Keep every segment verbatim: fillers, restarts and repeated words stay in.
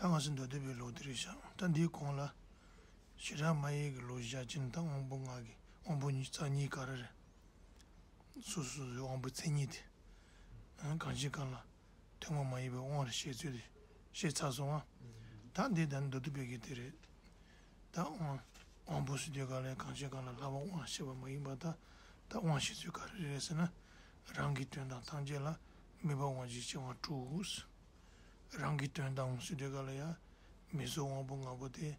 ད་ང་ཚོ་མདོ་སྡེ་པའི་ལུགས་དེ་རེད་ཤག་ད་འདིའི་གོང་ལ་ཞེ་དྲག་མ་ཡིན་གྱི་ལུགས་བཞག་ཅིང་ད་དབང་པོ་ལྔ་གི་དབང་པོ་ཉི་ཤུ་རྩ་གཉིས་ག་རེ་རེད། སོ་སོ་སོའི་དབང་པོའི་མཚན་ཉིད་དེ། ཨ་གང་ཞིག་གང་ལ་ཐུན་མོང་མ་ཡིན་པའི་དབང་རེད་བཤད་ཚུལ་དེ་བཤད་ཚར་སོང་ང་། ད་འདི་ད་མདོ་སྡེ་པའི་གི་དེ་རེད། ད་དབང་དབང་པོ་ཟེར་དུས་ག་ལ་གང་ཞིག་གང་ལ་ལྷག་པར་དབང་བཤད་པ་མ་ཡིན་པ་ད། ད་དབང་བཤད་ཚུལ་ག་རེ་རེད་ཟེར་ན། རང་གི་དོན་དང་ཐམས་ཅད་ལ་དམིགས་པ་དབང་བཞི་ཕྱེ་བ་དྲུག་རང་གི་དོན་དང་ཟེར་དུས་ག་ལ་ཡ། མིང་གཟུགས་དབང་པོ་ལྔ་པོ་དེ།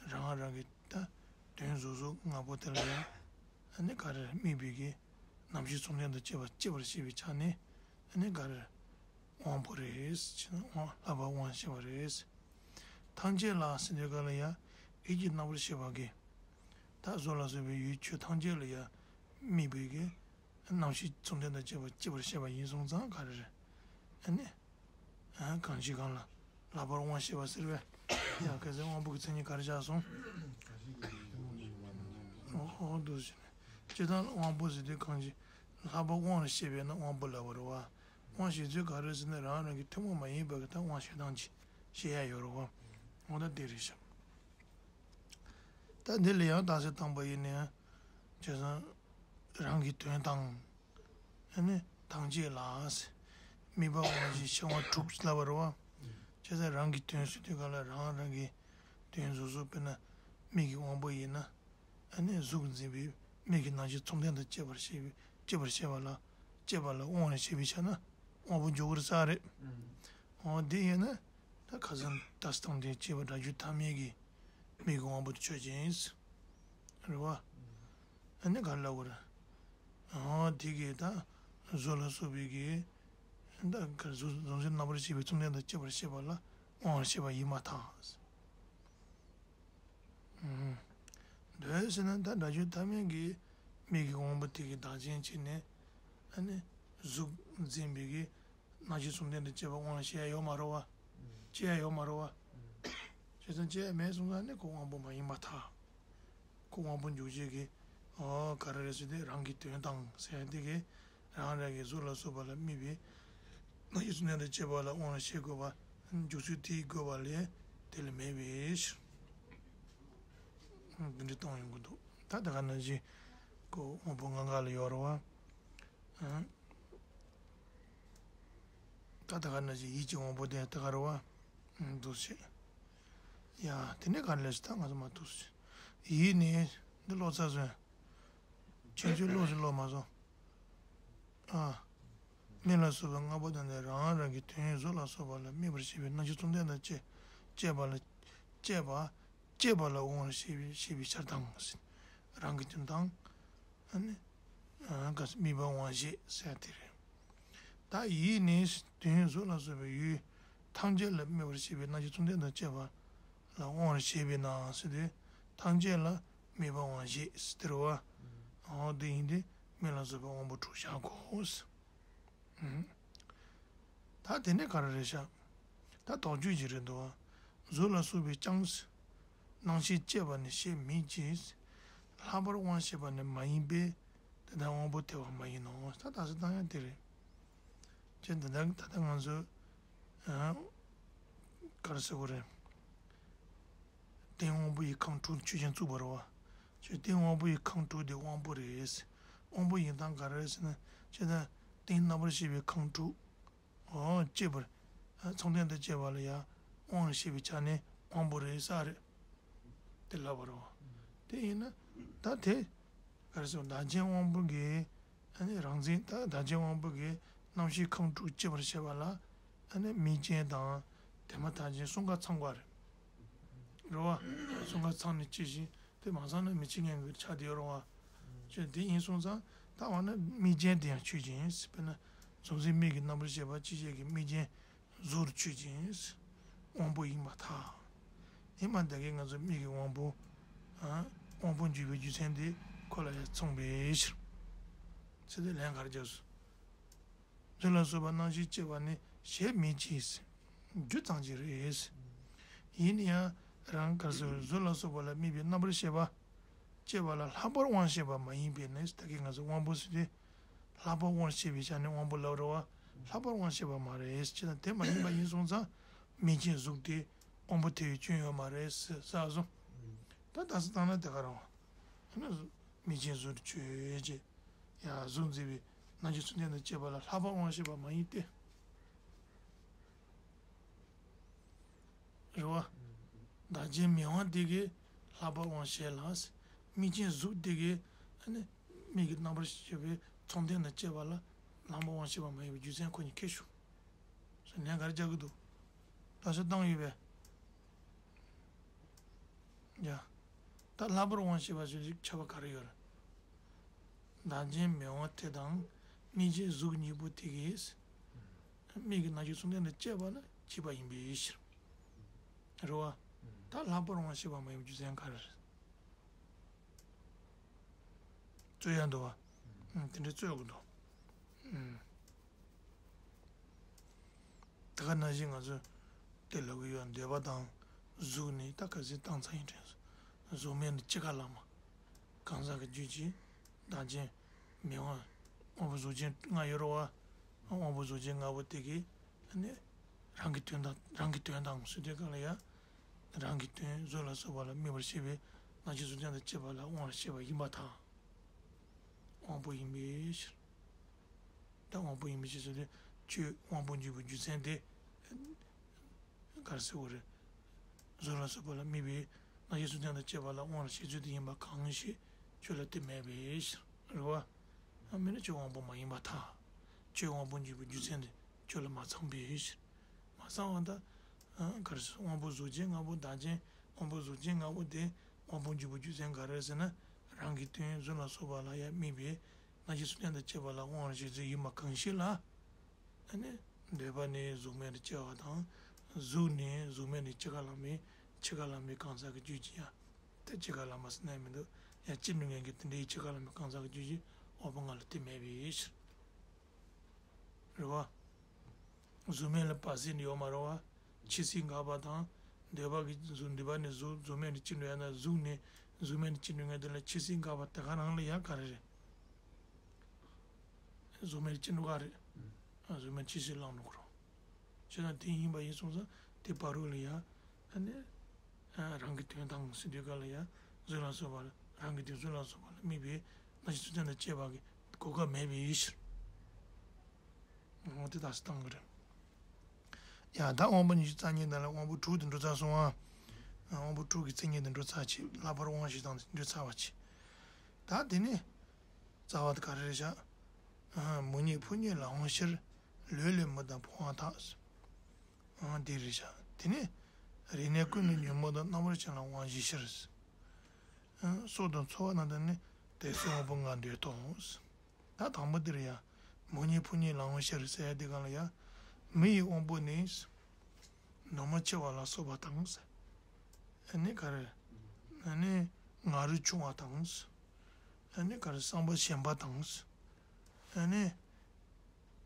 རང་རང་གི་ད་དོན་གཟུགས་གཟུགས་ལྔ་པོ་དེ་ལ་ཡ། ཨ་ནི་ག་རེ་དམིགས་པའི་གི་རྣམ་ཤེས་མཚུངས་ལྡན་དང་བཅས་པ་སྐྱེད་པར་བྱེད་པའི་ཆ་ནས་ཨ་ནི་ག་རེ་དབང་པོ་རེད། ཅེས་ན་དབང་ལྷག་པར་དབང་བཤད་པ་རེད། ཐམས་ཅད་ལ་ཟེར་དུས་ག་ལ་ཡ། ཡིད་ཀྱི་རྣམ་པར་ཤེས་པ་གི་ད་གཟུགས་ལ་སོགས་པའི་ཡུལ་ཆོས་ཐམས་ཅད་ལ་ཡ་དམིགས་པའི་གི་རྣམ་ཤེས་མཚུངས་ལྡན་དང་བཅས་པ་སྐྱེད་པར་བྱེད་པ་ཡིན་སོང་ཙང་ག་རེ་རེད། ཨ་ནི། ཨ་གང་ཞིག་གང་ལ་ལྷག་པར་དབང་བཤད་པ་ཟེར་བས། ཡང་གལ་སྲིད་དབང་པོ་གི་མཚན་ཉིད་ག་རེ་བཞག་སོང་། འོ་འོ་འདུག་ཟེར་ནས། སྤྱིར་བཏང་ལ་དབང་པོ་ཟེར་དུས་གང་ཞིག་ལྷག་པར་དབང་བཤད་པས་ན་དབང་པོ་ལབ་པ་རེད་བ། དབང་བཤད་ཚུལ་ག་རེ་ཟེར་ན་རང་རང་གི་ཐུན་མོང་མ་ཡིན་པ་གི་ད་དབང་བཤད་སྟངས་ཅིག་བཤད་ཡ་ཡོད་རེད་བ། འོ་ད་དེ་རེད་ཤག་ད་འདི་ལ་ཡང་རྟགས་གསལ་བཏང་པ་ཡིན་ན་ཡང་། བྱས་ཙང་རང་གི་དོན་དང་། ཨ་ནི་ཐམས་ཅད་ལ། དམིགས་པ་དབང་བཞི་ཕྱེ་བ་དྲུག་ལབ་པ་རེད་བ། བྱས་ཙང་རང་གི་དོན་ཟེར་དུས་ག་ལ་རང་རང་གི་དོན་གཟུགས་གཟུགས་དཔེར་ན་མིག་གི་དབང་པོ་ཡིན་ན། ཨ་ནི་གཟུགས་འཛིན་པའི་མིག་གི་རྣམ་ཤེས་མཚུངས་ལྡན་དང་བཅས་པར་བྱེད་པའི་བཅས་པར་བྱེད་པ་ལ་བཅས་པ་ལ་དབང་རེ་བྱེད་པའི་ཆ་ན་དབང་པོ་འཇོག་གི་རེད་ས་རེད། འོ་དེ་ཡིན་ན། ད་ཁ་སང་ད་སྟངས་དེ་བྱས་པ་སྒྲ་བསྒྱུར་ཐ་མལ་གྱི་མིག་གི་དབང་པོ་དེ་ཆོས་ཅན། རེད་བ། ཨ་ནི་ག་རེ་ལབ་དགོས་རེད། ཨ་དེ་གི་ད་གཟུགས་ལ་སོགས་པའི་གི་ད་ག་གཟུགས་གཟུགས་འཛིན་རྣམ་པར་ཤེས་པའི་མཚུངས་ལྡན་དང་བཅས་པར་བྱེད་པ་ལ་དབང་བྱེད་པ་ཡིན་པར་ཐལ། འདོད་ཟེར་ན་ད་སྒྲ་བསྒྱུར་ཐ་མལ་གྱི་མིག་གི་དབང་པོ་དེ་གི་བདག་རྐྱེན་བྱས་ནས་ཨ་ནི་གཟུགས་འཛིན་པའི་གི་རྣམ་ཤེས་མཚུངས་ལྡན་དུ་སྐྱེ་བ་དབང་བྱེད་ཡ་ཡོད་མ་རེད་བ། སྐྱེ་ཡ་ཡོད་མ་རེད་བ། བྱས་ཙང་སྐྱེ་ཡ་མེད་སོང་ཙང་ནི་ཁོ་དབང་པོ་མ་ཡིན་པར་ཐལ། ཁོ་དབང་པོ་འཇོག་བྱེད་ཀྱི་ཨོ་ག་རེ་རེད་ཟེར་ཏེ་རང་གི་དོན་དང་ཟེར་ཡ་དེ་གི་རང་རང་གི་གཟུགས་ལ་སོགས་པ་ལ་དམིགས་པའི་རྣམ་ཤེས་མཚུངས་ལྡན་དུ་སྐྱེ་བ་ལ་དབང་བྱེད་དགོས་པ་འཇོག་ཚུལ་དེའི་དགོས་པ་ལས་དེ་ལས་མེད་པའི་ཕྱིར། འདི་འདྲ་གཏོང་ཡོང་གི་འདུག་ད་ད་ག་ནང་བཞིན་ཁོ་དབང་པོ་ལྔ་འགའ་ལ་ཡོད་རེད་བ། ད་ད་ག་ནང་བཞིན་ཡིད་ཀྱི་དབང་པོ་དེ་ད་ག་རེད་བ། འདུག་ཟེར། ཡ་དེ་ནས་ག་རེ་ལས་ད་ང་ཚོ་མ་འདུག་ཟེར། ཡིད་ནི་འདི་ཀློག་ཚར་སོང་། ཁྱེད་ཚོས་ཀློག་ཟེར་ཀློག་མ་སོང་། ཨ། མིག་ལ་སོགས་པའི་ལྔ་པོ་དེ་ནི་རང་རང་གི་དོན་གཟུགས་ལ་སོགས་པ་ལ་དམིགས་པར་བྱེད་པའི་རྣམ་ཤེས་མཚུངས་ལྡན་དང་བཅས་བཅས་པ་ལ་བཅས་པ་བཅས་པ་ལ་དབང་བྱེད་པའི་བྱེད་པའི་ཕྱིར་དང་ཟེར། རང་གི་དོན་དང་། ཨ་ནི། ཨ་ག་ས་དམིགས་པ་དབང་བྱེད་ཟེར་དེ་རེད། ད་ཡིད་ནི་དོན་གཟུགས་ལ་སོགས་པའི་ཡུལ་ཐམས་ཅད་ལ་དམིགས་པར་བྱེད་པའི་རྣམ་ཤེས་མཚུངས་ལྡན་དང་བཅས་པ་ལ་དབང་བྱེད་པས་ན་ཟེར་དུས་ཐམས་ཅད་ལ་དམིགས་པ་དབང་བྱེད་ཟེར་དེ་རེད་བ། འོ་དེ་ཡིན་དུས་མིག་ལ་སོགས་པའི་དབང་པོ་དྲུག་བཞག་གོ་ཟེར། ད་དེ་ནས་ག་རེ་རེད་ཤག་ད་དོགས་གཅོད་ཅིག་རེད་འདུག་བ། གཟུགས་ལ་སོགས་པས་ཀྱང་། རྣམ་ཤེས་སྐྱེད་པ་ནི་བྱེད་མིན་གྱི། ལྷག་པར་དབང་བྱེད་པ་ནི་མ་ཡིན་པས། དེ་དག་དབང་པོ་ཐལ་བ་མ་ཡིན་ནོ། ད་ད་གཟོད་བཏང་ཡ་དེ་རེད། ཅེས་འདི་དག་ད་ལྟ་ང་ཚོས། ཨ། ག་རེ་ཟེར་དགོས་རེད། རྟེན་དབང་པོ་ཡི་ཁམས་དྲུག་ཆོས་ཅན་བཙུགས་པ་རེད་བ། ཅེས་རྟེན་དབང་པོ་ཡི་ཁམས་དྲུག་དེ་དབང་པོ་རེད། དབང་པོ་ཡིན་སྟངས་ག་རེ་རེད་ཟེར་ན། ཅེས་ད་རྟེན་རྣམ་པར་ཤེས་པའི་ཁམས་དྲུག་འོ་སྐྱེད་པར། ཨ་མཚུངས་ལྡན་དུ་སྐྱེད་པ་ལ་ཡང་དབང་བྱེད་པའི་ཆ་ནས་དབང་པོ་རེད་ས་རེད། དེ་ལབ་པ་རེད། དེ་ཡིན་ན་ད་དེ་ག་རེ་ཟེར་བདག་རྐྱེན་དབང་པོ་གི་ཨ་ནི་རང་མཚན་ད་བདག་རྐྱེན་དབང་པོ་གི་རྣམ་ཤེས་ཁམས་དྲུག་སྐྱེད་པར་བྱེད་པ་ལ་ཨ་ནི་དམིགས་རྐྱེན་དང་དེ་མ་ཐག་རྐྱེན་གསུམ་ཀ་ཚང་དགོས་རེད། རེད་བ། གསུམ་ཀ་ཚང་ནས་སྐྱེ་ཞིང་། དེ་མ་ཚང་ན་མི་འཆི་ངན་གྱི་ཆ་དེ་ཡོད་རུང་བ། ཅེས་དེ་ཡིན་སོང་ཙང་ད་འོ་ན་དམིགས་རྐྱེན་དེ་ཡང་ཆོས་ཅན། དཔེར་ན་གཟུགས་འཛིན་མིག་གི་རྣམ་པར་ཤེས་པ་ཅི་བྱེད་ཀྱི་དམིགས་རྐྱེན་གཟུགས་ཆོས་ཅན། དབང་པོ་ཡིན་པར་ཐལ། ཡིན་མ་ད་གིན་ང་ཚོ་མིག་གི་དབང་པོ། ཨ། དབང་པོ་འཇུག་པའི་རྒྱུ་མཚན་དེ་ཁོ་ལ་ཡང་མཚུངས་པའི་ཕྱིར། ཚེ་འདི་ལན་ག་རེ་རྒྱབ་སོང་། གཟུགས་ལ་སོགས་པ་རྣམ་ཤེས་སྐྱེ་བ་ནི་བྱེད་མིན་གྱི། རྒྱུ་ཙམ་ཅིག་རེད། ཡིན་ན་ཡང་རང་ག་རེ་ཟེར་གཟུགས་ལ་སོགས་པ་ལ་དམིགས་པའི་རྣམ་པར་ཤེས་པ་སྐྱེ་བ་ལ་ལྷག་པར་དབང་བྱེད་པ་མ་ཡིན་པས་ནི། ད་གིན་ང་ཚོ་དབང་པོ་ཟེར་དུས་ལྷག་པར་དབང་བྱེད་པའི་ཆ་ནས་དབང་པོ་ལབ་རེད་བ། ལྷག་པར་དབང་བྱེད་པ་མ་རེད། ཅེས་ན་དེ་མ་ཡིན་པ་ཡིན་སོང་ཙང་དམིགས་རྐྱེན་གཟུགས་དེ་ དབང་པོ་ཐལ་བའི་སྐྱོན་ཡོད་མ་རེད་ཟེར་ཟེར་སོང་། ད་ད་སི་བཏང་ན་དེ་ག་རང་། ཨ་ནི་མིག་ཅན་གཟུགས་ཆོས་ཅན། ཡང་གཟུགས་འཛིན་པའི་རྣམ་ཤེས་ཚུལ་ལྡན་དང་བཅས་པ་ལ་ལྷག་པར་དབང་བྱེད་པ་མ་ཡིན་ཏེ། རེད་བ། བདག་རྐྱེན་མི་དབང་དེ་གིས་ལྷག་པར་དབང་བྱེད་ལ། མིག་ཅན་གཟུགས་དེ་གིས་ཨ་ནི་མིག་གི་རྣམ་པར་ཤེས་པའི་ཚུལ་ལྡན་དང་བཅས་པ་ལ་ལྷག་པར་དབང་བྱེད་པ་མ་ཡིན་པའི་རྒྱུ་མཚན་ཁོ་གཉིས་ཁས་ཞུ། ཟེར་ལན་ག་རེ་རྒྱག་གི་འདུག་ད་ཆ་བཏང་ཡོད་པས། ཡ། ད་ལྷག་པར་དབང་བྱེད་པ་ཞིག་ཁྱབ་པ་ག་རེ་ཡོད་རེད། བདག་རྐྱེན་མི་དབང་དེ་དང་མིག་ཅན་གཟུགས་གཉིས་པོ་དེ་གིས་མིག་གི་རྣམ་ཤེས་ཚུལ་ལྡན་དང་བཅས་པ་ལ་སྐྱེས་པ་ཡིན་པའི་ཕྱིར། རེད་བ། ད་ལྷག་པར་དབང་བྱེད་པ་མ་ཡིན་པའི་རྒྱུ་མཚན་ག་རེ་རེད། རྩོད་ཡ་འདུག་བ། ཨང་། དེ་འདྲ་རྩོད་དགོས་འདུག་ཨང་། དེ་ག་ནང་བཞིན་ང་ཚོས་དེ་ལབ་ཀྱི་ཡོད། འདོད་པ་དང་གཟུགས་ནི་ད་ག་ཚོད་བཏང་ཚར་ཡིན་དྲན་སོང་། གཟུགས་མེད་ནི་ཅི་ག་ལ་མ། གང་ཟག་གི་རྒྱུད་ཀྱི་བདག་རྐྱེན་མི་དབང་། དབང་པོ་གཟུགས་ཅན་ལྔ་ཡོད་རེད་བ། དབང་པོ་གཟུགས་ཅན་ལྔ་པོ་དེ་གིས་ནི་རང་གི་དོན་དང་རང་གི་དོན་དང་ཟེར་དུས་གང་ལ་ཡ། རང་གི་དོན་གཟུགས་ལ་སོགས་པ་ལ་དམིགས་པར་བྱེད་པའི་རྣམ་ཤེས་ཚུལ་ལྡན་དང་བཅས་པ་ལ་དབང་བྱེད་པ་ཡིན་པར་ཐལ། དབང་པོ་ཡིན་པའི་ཕྱིར། ད་དབང་པོ་ཡིན་པའི་ཕྱིར་ཟེར་དུས་ཆོས་དབང་པོ་འཇུག་པའི་རྒྱུ་མཚན་དེ་ག་རེ་ཟེར་དགོས་རེད། གཟུགས་ལ་སོགས་པ་ལ་དམིགས་པའི་རྣམ་ཤེས་ཚུལ་ལྡན་དང་བཅས་པ་ལ་དབང་བྱེད་ཚུལ་དེ་ཡིན་པ་གང་ཞིག་ཆོས་ལ་དེ་མེད་པའི་ཕྱིར། རེད་བ། ཨ་མིན་ན་ཆོས་དབང་པོ་མ་ཡིན་པར་ཐལ། ཆོས་དབང་པོ་འཇུག་པའི་རྒྱུ་མཚན་དེ་ཆོས་ལ་མ་ཚང་བའི་ཕྱིར། མ་ཚང་བ་ད། ཨ་ག་རེ་ཟེར། དབང་པོ་གཟུགས་ཅན་ལྔ་པོ་བདག་རྐྱེན་དབང་པོ་གཟུགས་ཅན་ལྔ་པོ་དེ་དབང་པོ་འཇུག་པའི་རྒྱུ་མཚན་ག་རེ་ཟེར་ན། རང་གི་དོན་གཟུགས་ལ་སོགས་པ་ལ་ཡང་དམིགས་པའི་རྣམ་ཤེས་ཚུལ་ལྡན་དང་བཅས་པ་ལ་དབང་བྱེད་ཚུལ་ཡིན་པ་གང་ཞིག་ལ། ཨ་ནི་འདོད་པ་ནི་གཟུགས་མེད་དུ་སྐྱེ་བ་དང་། གཟུགས་ནི་གཟུགས་མེད་ནི་འཆི་ཁ་ལ་དམིགས། འཆི་ཁ་ལ་དམིགས་གང་ཟག་གི་རྒྱུད་ཀྱི་ཡང་། དེ་འཆི་ཁ་ལ་དམིགས་ཟེར་ན་མི་འདུག་ཡང་ཅི་ནུས་ངན་གྱི་དེ་འདྲའི་འཆི་ཁ་ལ་དམིགས་གང་ཟག་གི་རྒྱུད་ཀྱི་དབང་པོ་ལྔ་ལ་དེ་མེད་པའི་ཕྱིར། རེད་བ། གཟུགས་མེད་ལ་བར་སྲིད་ནི་ཡོད་མ་རེད་བ། འཆི་སྲིད་འགག་པ་དང་། འདོད་པ་གི་གཟུགས་འདོད་པ་ནི་གཟུགས་གཟུགས་མེད་ནི་ཅི་འདྲ་ཡང་ན་གཟུགས་ནི་གཟུགས་མེད་ནི་ཅི་འདྲ་ངེས་དེ་ལ་འཆི་སྲིད་འགག་པ་དེ་ག་རང་ལ་ཡང་ག་རེ་རེད། གཟུགས་མེད་ནི་ཅི་འདྲ་ག་རེད། ཨ་གཟུགས་མེད་འཆི་སྲིད་བླང་འགྲོ་གི་རེད། བྱས་ཙང་དེ་ཡིན་པ་ཡིན་སོང་ཙང་དེ་བར་རོ་ལ་ཡང་ཨ་ནི། རང་གི་དོན་དང་ཟེར་དུས་ག་ལ་ཡང་གཟུགས་ལ་སོགས་པ་ལ་རང་གི་དོན་གཟུགས་ལ་སོགས་པ་ལ་དམིགས་པའི་རྣམ་ཤེས་ཚུལ་ལྡན་དང་བཅས་པ་གི་གོ་སྐབས་མེད་པའི་ཕྱིར། འོ་དེ་དག་སུ་བཏང་གི་རེད། ཡ་ད་དབང་པོ་ཉི་ཤུ་རྩ་གཉིས་དང་ལ་དབང་པོ་དྲུག་དེ་འགྲོ་ཚར་སོང་ཨ། དབང་པོ་དྲུག་གི་མཚན་ཉིད་དེ་འགྲོ་ཚར་ཆེ། ལྷག་པར་དབང་བྱེད་སྟངས་དེ་འགྲོ་ཚར་བ་ཆེ། ད་དེ་ནས་རྩ་བ་དེ་ག་རེ་རེད་བཞག་མོ་ཉིད་ཕོ་ཉིད་ལ་དབང་ཕྱིར། ལུས་ལས་མི་དང་འཕོ་བ་དག་འདི་རེད་བཞག་དེ་ནས་རིག་གནས་ཀུན་ནས་ཉོན་མོངས་དང་རྣམ་པར་ཤེས་ལ་དབང་བཞི་ཕྱིར། སྲོག་དང་ཚོར་བ་རྣམས་དང་ནི་དེ་སྲིད་དབང་པོ་ལྔ་འདོད་དོ། ད་དང་པོ་འདིར་ཡང་མོ་ཉིད་ཕོ་ཉིད་ལ་དབང་ཕྱིར་ཟེར་ཡ་དེ་གང་ལ་ཡང་མི་ཡི་དབང་པོ་ནི་ནུ་མ་ཆེ་བ་ལ་སོགས་པ་དང་། ཨ་ནི་ག་རེ། ཨ་ནི་ང་རོས་ཆུང་བ་དང་། ཨ་ནི་ག་རེ་བསམ་པ་ཞན་པ་དང་། ཨ་ནི།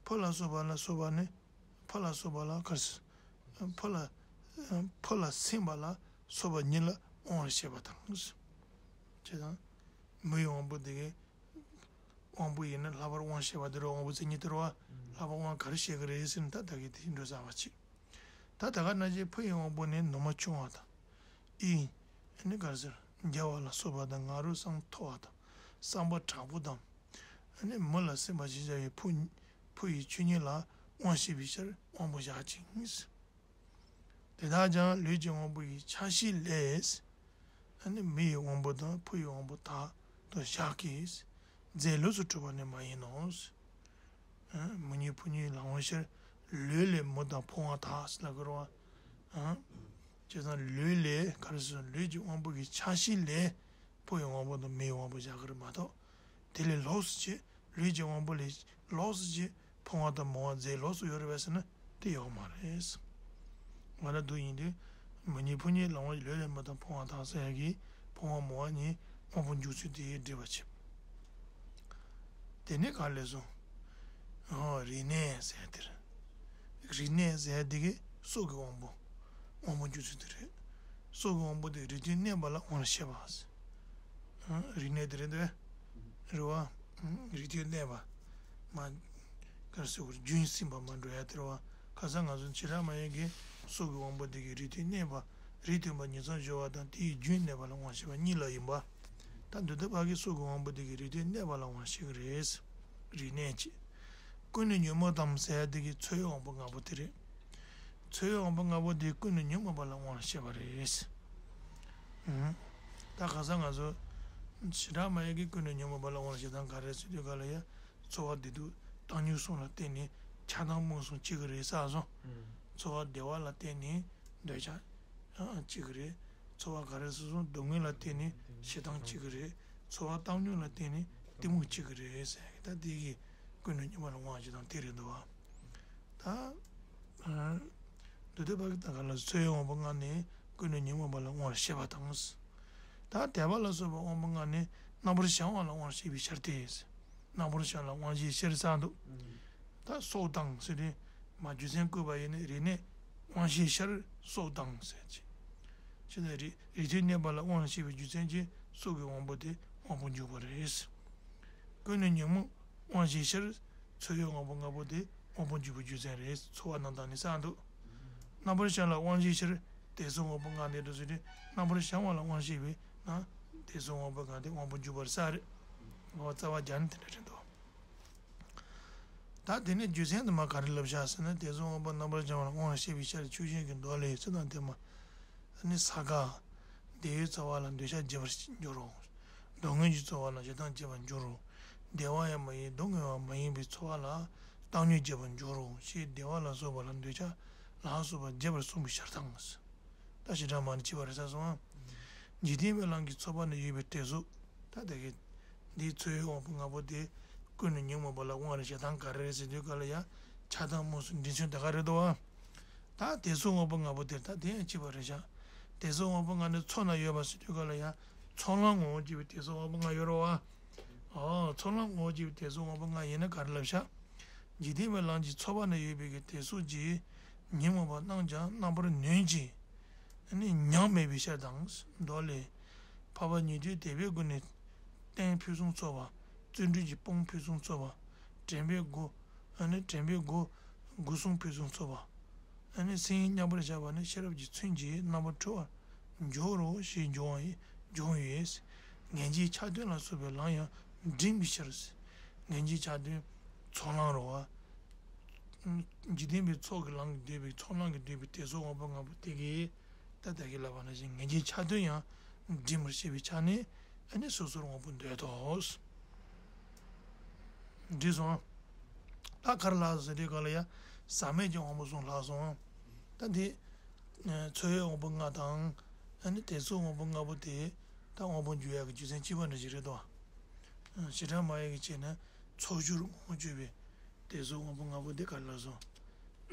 ཕུ་ལ་སོགས་པ་ལ་སོགས་པ་ནི། ཕུ་ལ་སོགས་པ་ལ་ག་རེ། ཕུ་ལ། ཕུ་ལ་སེམས་པ་ལ་སོགས་པ་ཉིད་ལ་དབང་བར་བྱེད་པ་དང་། ཅེས་དང་། མི་ཡི་དབང་པོ་དེ་གའི། དབང་པོ་ཡིན་ན་ལྷག་པར་དབང་བྱེད་པ་དེ་རུ་དབང་པོ་མཚན་ཉིད་དེ་རུ་བ། ལྷག་པར་དབང་ག་རེ་བྱེད་ཀྱི་རེད་ཟེར་ན་ད་ད་གི་དེ་འགྲོ་ས་བ་ཆེ། ད་ད་ག་ན་ཅི་ཕུ་ཡི་དབང་པོ་ནི་ནུ་མ་ཆུང་བ་དང་། ཨི། ཨ་ནི་ག་རེ་ཟེར། རྒྱལ་བ་ལ་སོགས་པ་དང་ང་རོས་སང་མཐོ་བ་དང་། བསམ་པ་དྲག་པོ་དང་། ཨ་ནི་མི་ལ་སེམས་པ་ཞི་བྱ་བའི་ཕུ། ཕུ་ཡི་ཆོས་ཉིད་ལ་དབང་བྱེད་པའི་ཕྱིར་དབང་པོ་བཞག་ཅིང་། དེ་དག་ཀྱང་ལུས་ཀྱི་དབང་པོ་ཡི་ཆ་ཤས་ལས། ཨ་ནི་མི་ཡི་དབང་པོ་དང་ཕུ་ཡི་དབང་པོ་དག་ཏུ་བཞག་གི། རྫས་ལུགས་སུ་གྲུབ་པ་ནི་མ་ཡིན་ནོ། མོ་ཉིད་ཕོ་ཉིད་ལ་དབང་ཕྱིར། ལུས་ལས་མི་དང་འཕོ་བ་དག་ལ་གོ་ར་བ། བྱས་ཙང་ལུས་ལས་ག་རེ་ཟེར། ལུས་ཀྱི་དབང་པོ་གི་ཆ་ཤས་ལས་ཕུ་ཡི་དབང་པོ་དང་མི་ཡི་དབང་པོ་བཞག་གི་རེད་མ་གཏོགས། དེ་ལས་ལོགས་སུ་བྱས། ལུས་ཀྱི་དབང་པོ་ལས་ལོགས་སུ་བྱས། འཕོ་བ་དང་མོ་བ་རྫས་ལོགས་སུ་ཡོད་རེད་པས་ཟེར་ན་དེ་ཡོད་མ་རེད། ང་ལ་འདུག་ཡིན་དུས་མོ་ཉིད་ཕོ་ཉིད་ལ་དབང་ལུས་ལས་མི་དང་འཕོ་བ་དག་ཟེར་ཡ་གི་འཕོ་བ་མོ་བ་གཉིས་དབང་པོ་འཇུག་ཚུལ་དེ་འགྲེལ་བ་བྱེད། དེ་ནས་ག་ལས་སོང་། ཨོ་རིག་གནས་ཟེར་ཡ་དེ་རེད། རིག་གནས་ཟེར་ཡ་དེ་གི་སྲོག་གི་དབང་པོ། དབང་པོ་འཇུག་ཚུལ་དེ་རེད། སྲོག་གི་དབང་པོ་དེ་རིགས་མཐུན་གནས་པ་ལ་དབང་བྱེད་པ། ཨ་རིག་གནས་དེ་རེད་དེ། རེད་བ། ཨ་རིགས་མཐུན་གནས་པ། མ། ག་རེ་ཟེར་དགོས་རེད། རྒྱུན་ཟིན་པ་མ་འགྲོ་ཡ་དེ་རེད་བ། ཁ་སང་ང་ཚོ་བྱེ་བྲག་སྨྲ་བའི་གི་ སྲོག་གི་དབང་པོ་དེ་གིས་རིགས་མཐུན་གནས་པ། རིགས་མཐུན་པ་ཉིང་མཚམས་སྦྱོར་བ་དང་དེའི་རྒྱུན་གནས་པ་ལ་དབང་བྱེད་པ་གཉིས་ལ་ཡིན་པ། ད་འདི་ལྟ་བ་གིས་སྲོག་གི་དབང་པོ་དེ་གིས་རིགས་མཐུན་གནས་པ་ལ་དབང་བྱེད་ཀྱི་རེད། རིགས་གནས་བྱེད། ཀུན་ནས་ཉོན་མོངས་དང་ཟེར་ཡ་དེ་གིས་འཚོ་བའི་དབང་པོ་ལྔ་པོ་དེ་རེད། འཚོ་བའི་དབང་པོ་ལྔ་པོ་དེ་ཀུན་ནས་ཉོན་མོངས་པ་ལ་དབང་བྱེད་པ་རེད། ཨུམ། ད་ག་ས་ང་ཚོ་བྱེ་བྲག་སྨྲ་བ་གིས་ཀུན་ནས་ཉོན་མོངས་པ་ལ་དབང་བྱེད་སྟངས་ག་རེ་ཟེར་དུས་ག་ལ་ཡ། ཚོར་བ་བདེ་སྡུག་བཏང་སྙོམས་གསུམ་ལ་བརྟེན་ནས་ཆགས་སྡང་རྨོངས་གསུམ་སྐྱེ་གི་རེད་ཟེར་སོང་། ཨུམ། ཚོར་བ་བདེ་བ་ལ་བརྟེན་ནས་འདོད་ཆགས་ཨ་སྐྱེ་གི་རེད། ཚོར་བ་ག་རེ་ཟེར་སོང་སྡུག་བསྔལ་ལ་བརྟེན་ནས་ཞེ་སྡང་སྐྱེ་གི་རེད། ཚོར་བ་བཏང་སྙོམས་ལ་བརྟེན་ནས་གཏི་མུག་སྐྱེ་གི་རེད་ཟེར་གི། ད་དེ་གིས་ཀུན་ནས་ཉོན་མོངས་པ་ལ་དབང་བྱེད་སྟངས་དེ་རེད་འདུག་བ། ད། ཨ། འདུས་ཏེ་བར་གྱི་ད་ག་ལ་འཚོ་བའི་དབང་པོ་ལྔ་ནི་ཀུན་ནས་ཉོན་མོངས་པ་ལ་དབང་བར་བྱེད་པ་དང་། ད་དད་པ་ལ་སོགས་པའི་དབང་པོ་ལྔ་ནི་རྣམ་པར་བྱང་བ་ལ་དབང་བྱེད་པའི་ཕྱིར་ཏེ། རྣམ་པར་བྱང་ལ་དབང་བྱེད་ཕྱིར་ཟེར་འདུག་ད་སྲོག་དང་ཟེར་དུས་མ་རྒྱུ་མཚན་བཀོད་པ་ཡིན་ནི་རིགས་གནས་དབང་བྱེད་ཕྱིར་སྲོག་དང་ཟེར་ཅིང་། ཅི་ནས་རིགས་རིགས་མཐུན་གནས་པ་ལ་དབང་བྱེད་པའི་རྒྱུ་མཚན་གྱིས་སྲོག་གི་དབང་པོ་དེ་དབང་པོར་འཇུག་པ་རེད། ཀུན་ནས་ཉོན་མོངས་དབང་བྱེད་ཕྱིར། འཚོ་བའི་དབང་པོ་ལྔ་པོ་དེ་དབང་པོར་འཇུག་པའི་རྒྱུ་མཚན་རེད། འཚོ་བ་རྣམས་དང་ནི་ཟེར་འདུག་རྣམ་པར་བྱང་ལ་དབང་བྱེད་ཕྱིར། དད་སོགས་དབང་པོ་ལྔ་དེ་འདྲ་ཟེར་ཏེ་རྣམ་པར་བྱང་བ་ལ་དབང་བྱེད་པས་ན་དད་སོགས་དབང་པོ་ལྔ་དེ་དབང་པོར་འཇུག་པར་ས་རེད། ངོ་བོ་རྩ་བ་རྒྱ་ནི་དེ་འདྲ་རེད་འདུག་ད་དེ་ནས་རྒྱུ་མཚན་དུ་མ་ག་རེ་ལབ་བཞག་ཟེར་ན། དད་སོགས་དབང་པོ་རྣམ་པར་བྱང་བ་ལ་དབང་བྱེད་པའི་ཕྱིར་ཆོས་ཅན་གྱི་མདོ་ལས་ཚེ་དང་ལྡན་པ། ནི་ས་ག་བདེ་བའི་ཚོར་བ་ལ་འདོད་ཆགས་སྐྱེ་བར་འགྱུར་རོ། སྡུག་བསྔལ་གྱི་ཚོར་བ་ལ་ཞེ་སྡང་སྐྱེ་བར་འགྱུར་རོ། བདེ་བ་ཡང་མ་ཡིན་སྡུག་བསྔལ་བ་མ་ཡིན་པའི་ཚོར་བ་ལ་བཏང་སྙོམས་སྐྱེ་བར་འགྱུར་རོ་ཞེས་བདེ་བ་ལ་སོགས་པ་ལ་འདོད་ཆགས་ལ་སོགས་པ་སྐྱེ་བར་གསུངས་པའི་ཕྱིར་དང་། ད་ཞེ་སྡང་མ་ནི་སྐྱེ་བ་རེད་ཟེར་སོང་ང་། འཇིག་རྟེན་པའི་གླང་གི་ཚོགས་པ་ན་ཡོད་པའི་དད་སོགས། ད་དེ་གི་འདིའི་འཚོ་བའི་དབང་པོ་ལྔ་པོ་དེ་ཀུན་ནས་ཉོན་མོངས་པ་ལ་དབང་བར་བྱེད་སྟངས་ག་རེ་རེད་ཟེར་དུས་ག་ལ་ཡ། ཆགས་སྡང་རྨོངས་གསུམ་འདྲེན་ཚུལ་དེ་ག་རེད་དོ། ད་དད་སོགས་དབང་པོ་ལྔ་པོ་དེ་ད་དེ་ཡང་གཅིག་པ་རེད་ཤག་དད་སོགས་དབང་པོ་ལྔ་ནི་ཚོགས་ན་ཡོད་པ་ཟེར་དུས་ག་ལ་ཡ། ཚོགས་ལམ་ངོ་བོ་སྐྱེས་པའི་དད་སོགས་དབང་པོ་ལྔ་ཡོད་རེད་བ། ཨོ། ཚོགས་ལམ་ངོ་བོ་སྐྱེས་པའི་དད་སོགས་དབང་པོ་ལྔ་ཡིན་ན་ག་རེ་ལབ་ཤག་འཇིག་རྟེན་པའི་གླང་གི་ཚོགས་པ་ན་ཡོད་པའི་གི་དད་སོགས་ཀྱིས་ཉོན་མོངས་པ་རྣམས་ཀྱང་རྣམ་པར་ནོན་ཅིང་། ནི་མྱང་མེད་པའི་ཕྱིར་དང་། མདོ་ལས། འཕགས་པ་ཉིད་དུ་དད་པའི་སྒོ་ནས་རྟེན་ཕུན་སུམ་ཚོགས་པ། བརྩོན་འགྲུས་ཀྱི་དཔུང་ཕུན་སུམ་ཚོགས་པ། དྲན་པའི་སྒོ། ནི་དྲན་པའི་སྒོ། སྒོ་གསུམ་ཕུན་སུམ་ཚོགས་པ། ནི་སེམས་མཉམ་པར་བཞག་པ་ནི་ཤེས་རབ་ཀྱི་མཚོན་གྱིས་རྣམ་པར་འཕྲུལ་བར་འགྱུར་རོ་ཞེས་འབྱུང་བ་ཡི་འབྱུང་ཡོད། ངེས་འབྱེད་ཆ་མཐུན་ལ་སོགས་པའི་ལམ་ཡང་འདྲེན་པའི་ཕྱིར། ངེས་འབྱེད་ཆ་མཐུན་ཚོགས་ལམ་རོ་བ། འཇིག་རྟེན་པའི་ཚོགས་ཀྱི་ལམ་གྱིས་བསྡུས་པའི་ཚོགས་ལམ་གྱིས་བསྡུས་པའི་དད་སོགས་དབང་པོ་ལྔ་པོ་དེ་གིས། ད་ལྟ་གི་ལབ་པ་ནང་བཞིན་ངེས་འབྱེད་ཆ་མཐུན་ཡང་འདྲེན་པར་བྱེད་པའི་ཆ་ནས་ཨ་ནི་སོ་སོར་དབང་པོ་འདོད་དོ། འགྲིག་སོང་། ད་ག་རེ་ལྷག་སོང་ཟེར་དུས་ག་ལ་ཡ། ཟག་མེད་ཀྱི་དབང་པོ་གསུམ་ལྷག་སོང་། ད་འདི། འཚོ་བའི་དབང་པོ་ལྔ་དང་། ཨ་ནི་དད་སོགས་དབང་པོ་ལྔ་པོ་དེ། ད་དབང་པོ་འཇུག་ཡག་གི་རྒྱུ་མཚན་གཅིག་པ་འདྲ་ཞིག་རེད་དོ། བྱེ་བྲག་སྨྲ་བ་གིས་བྱས་ན་ཚོགས་སྦྱོར་ངོ་བོ་བཅོས་པའི་དད་སོགས་དབང་པོ་ལྔ་པོ་དེ་ག་རེ་ལབ་སོང་།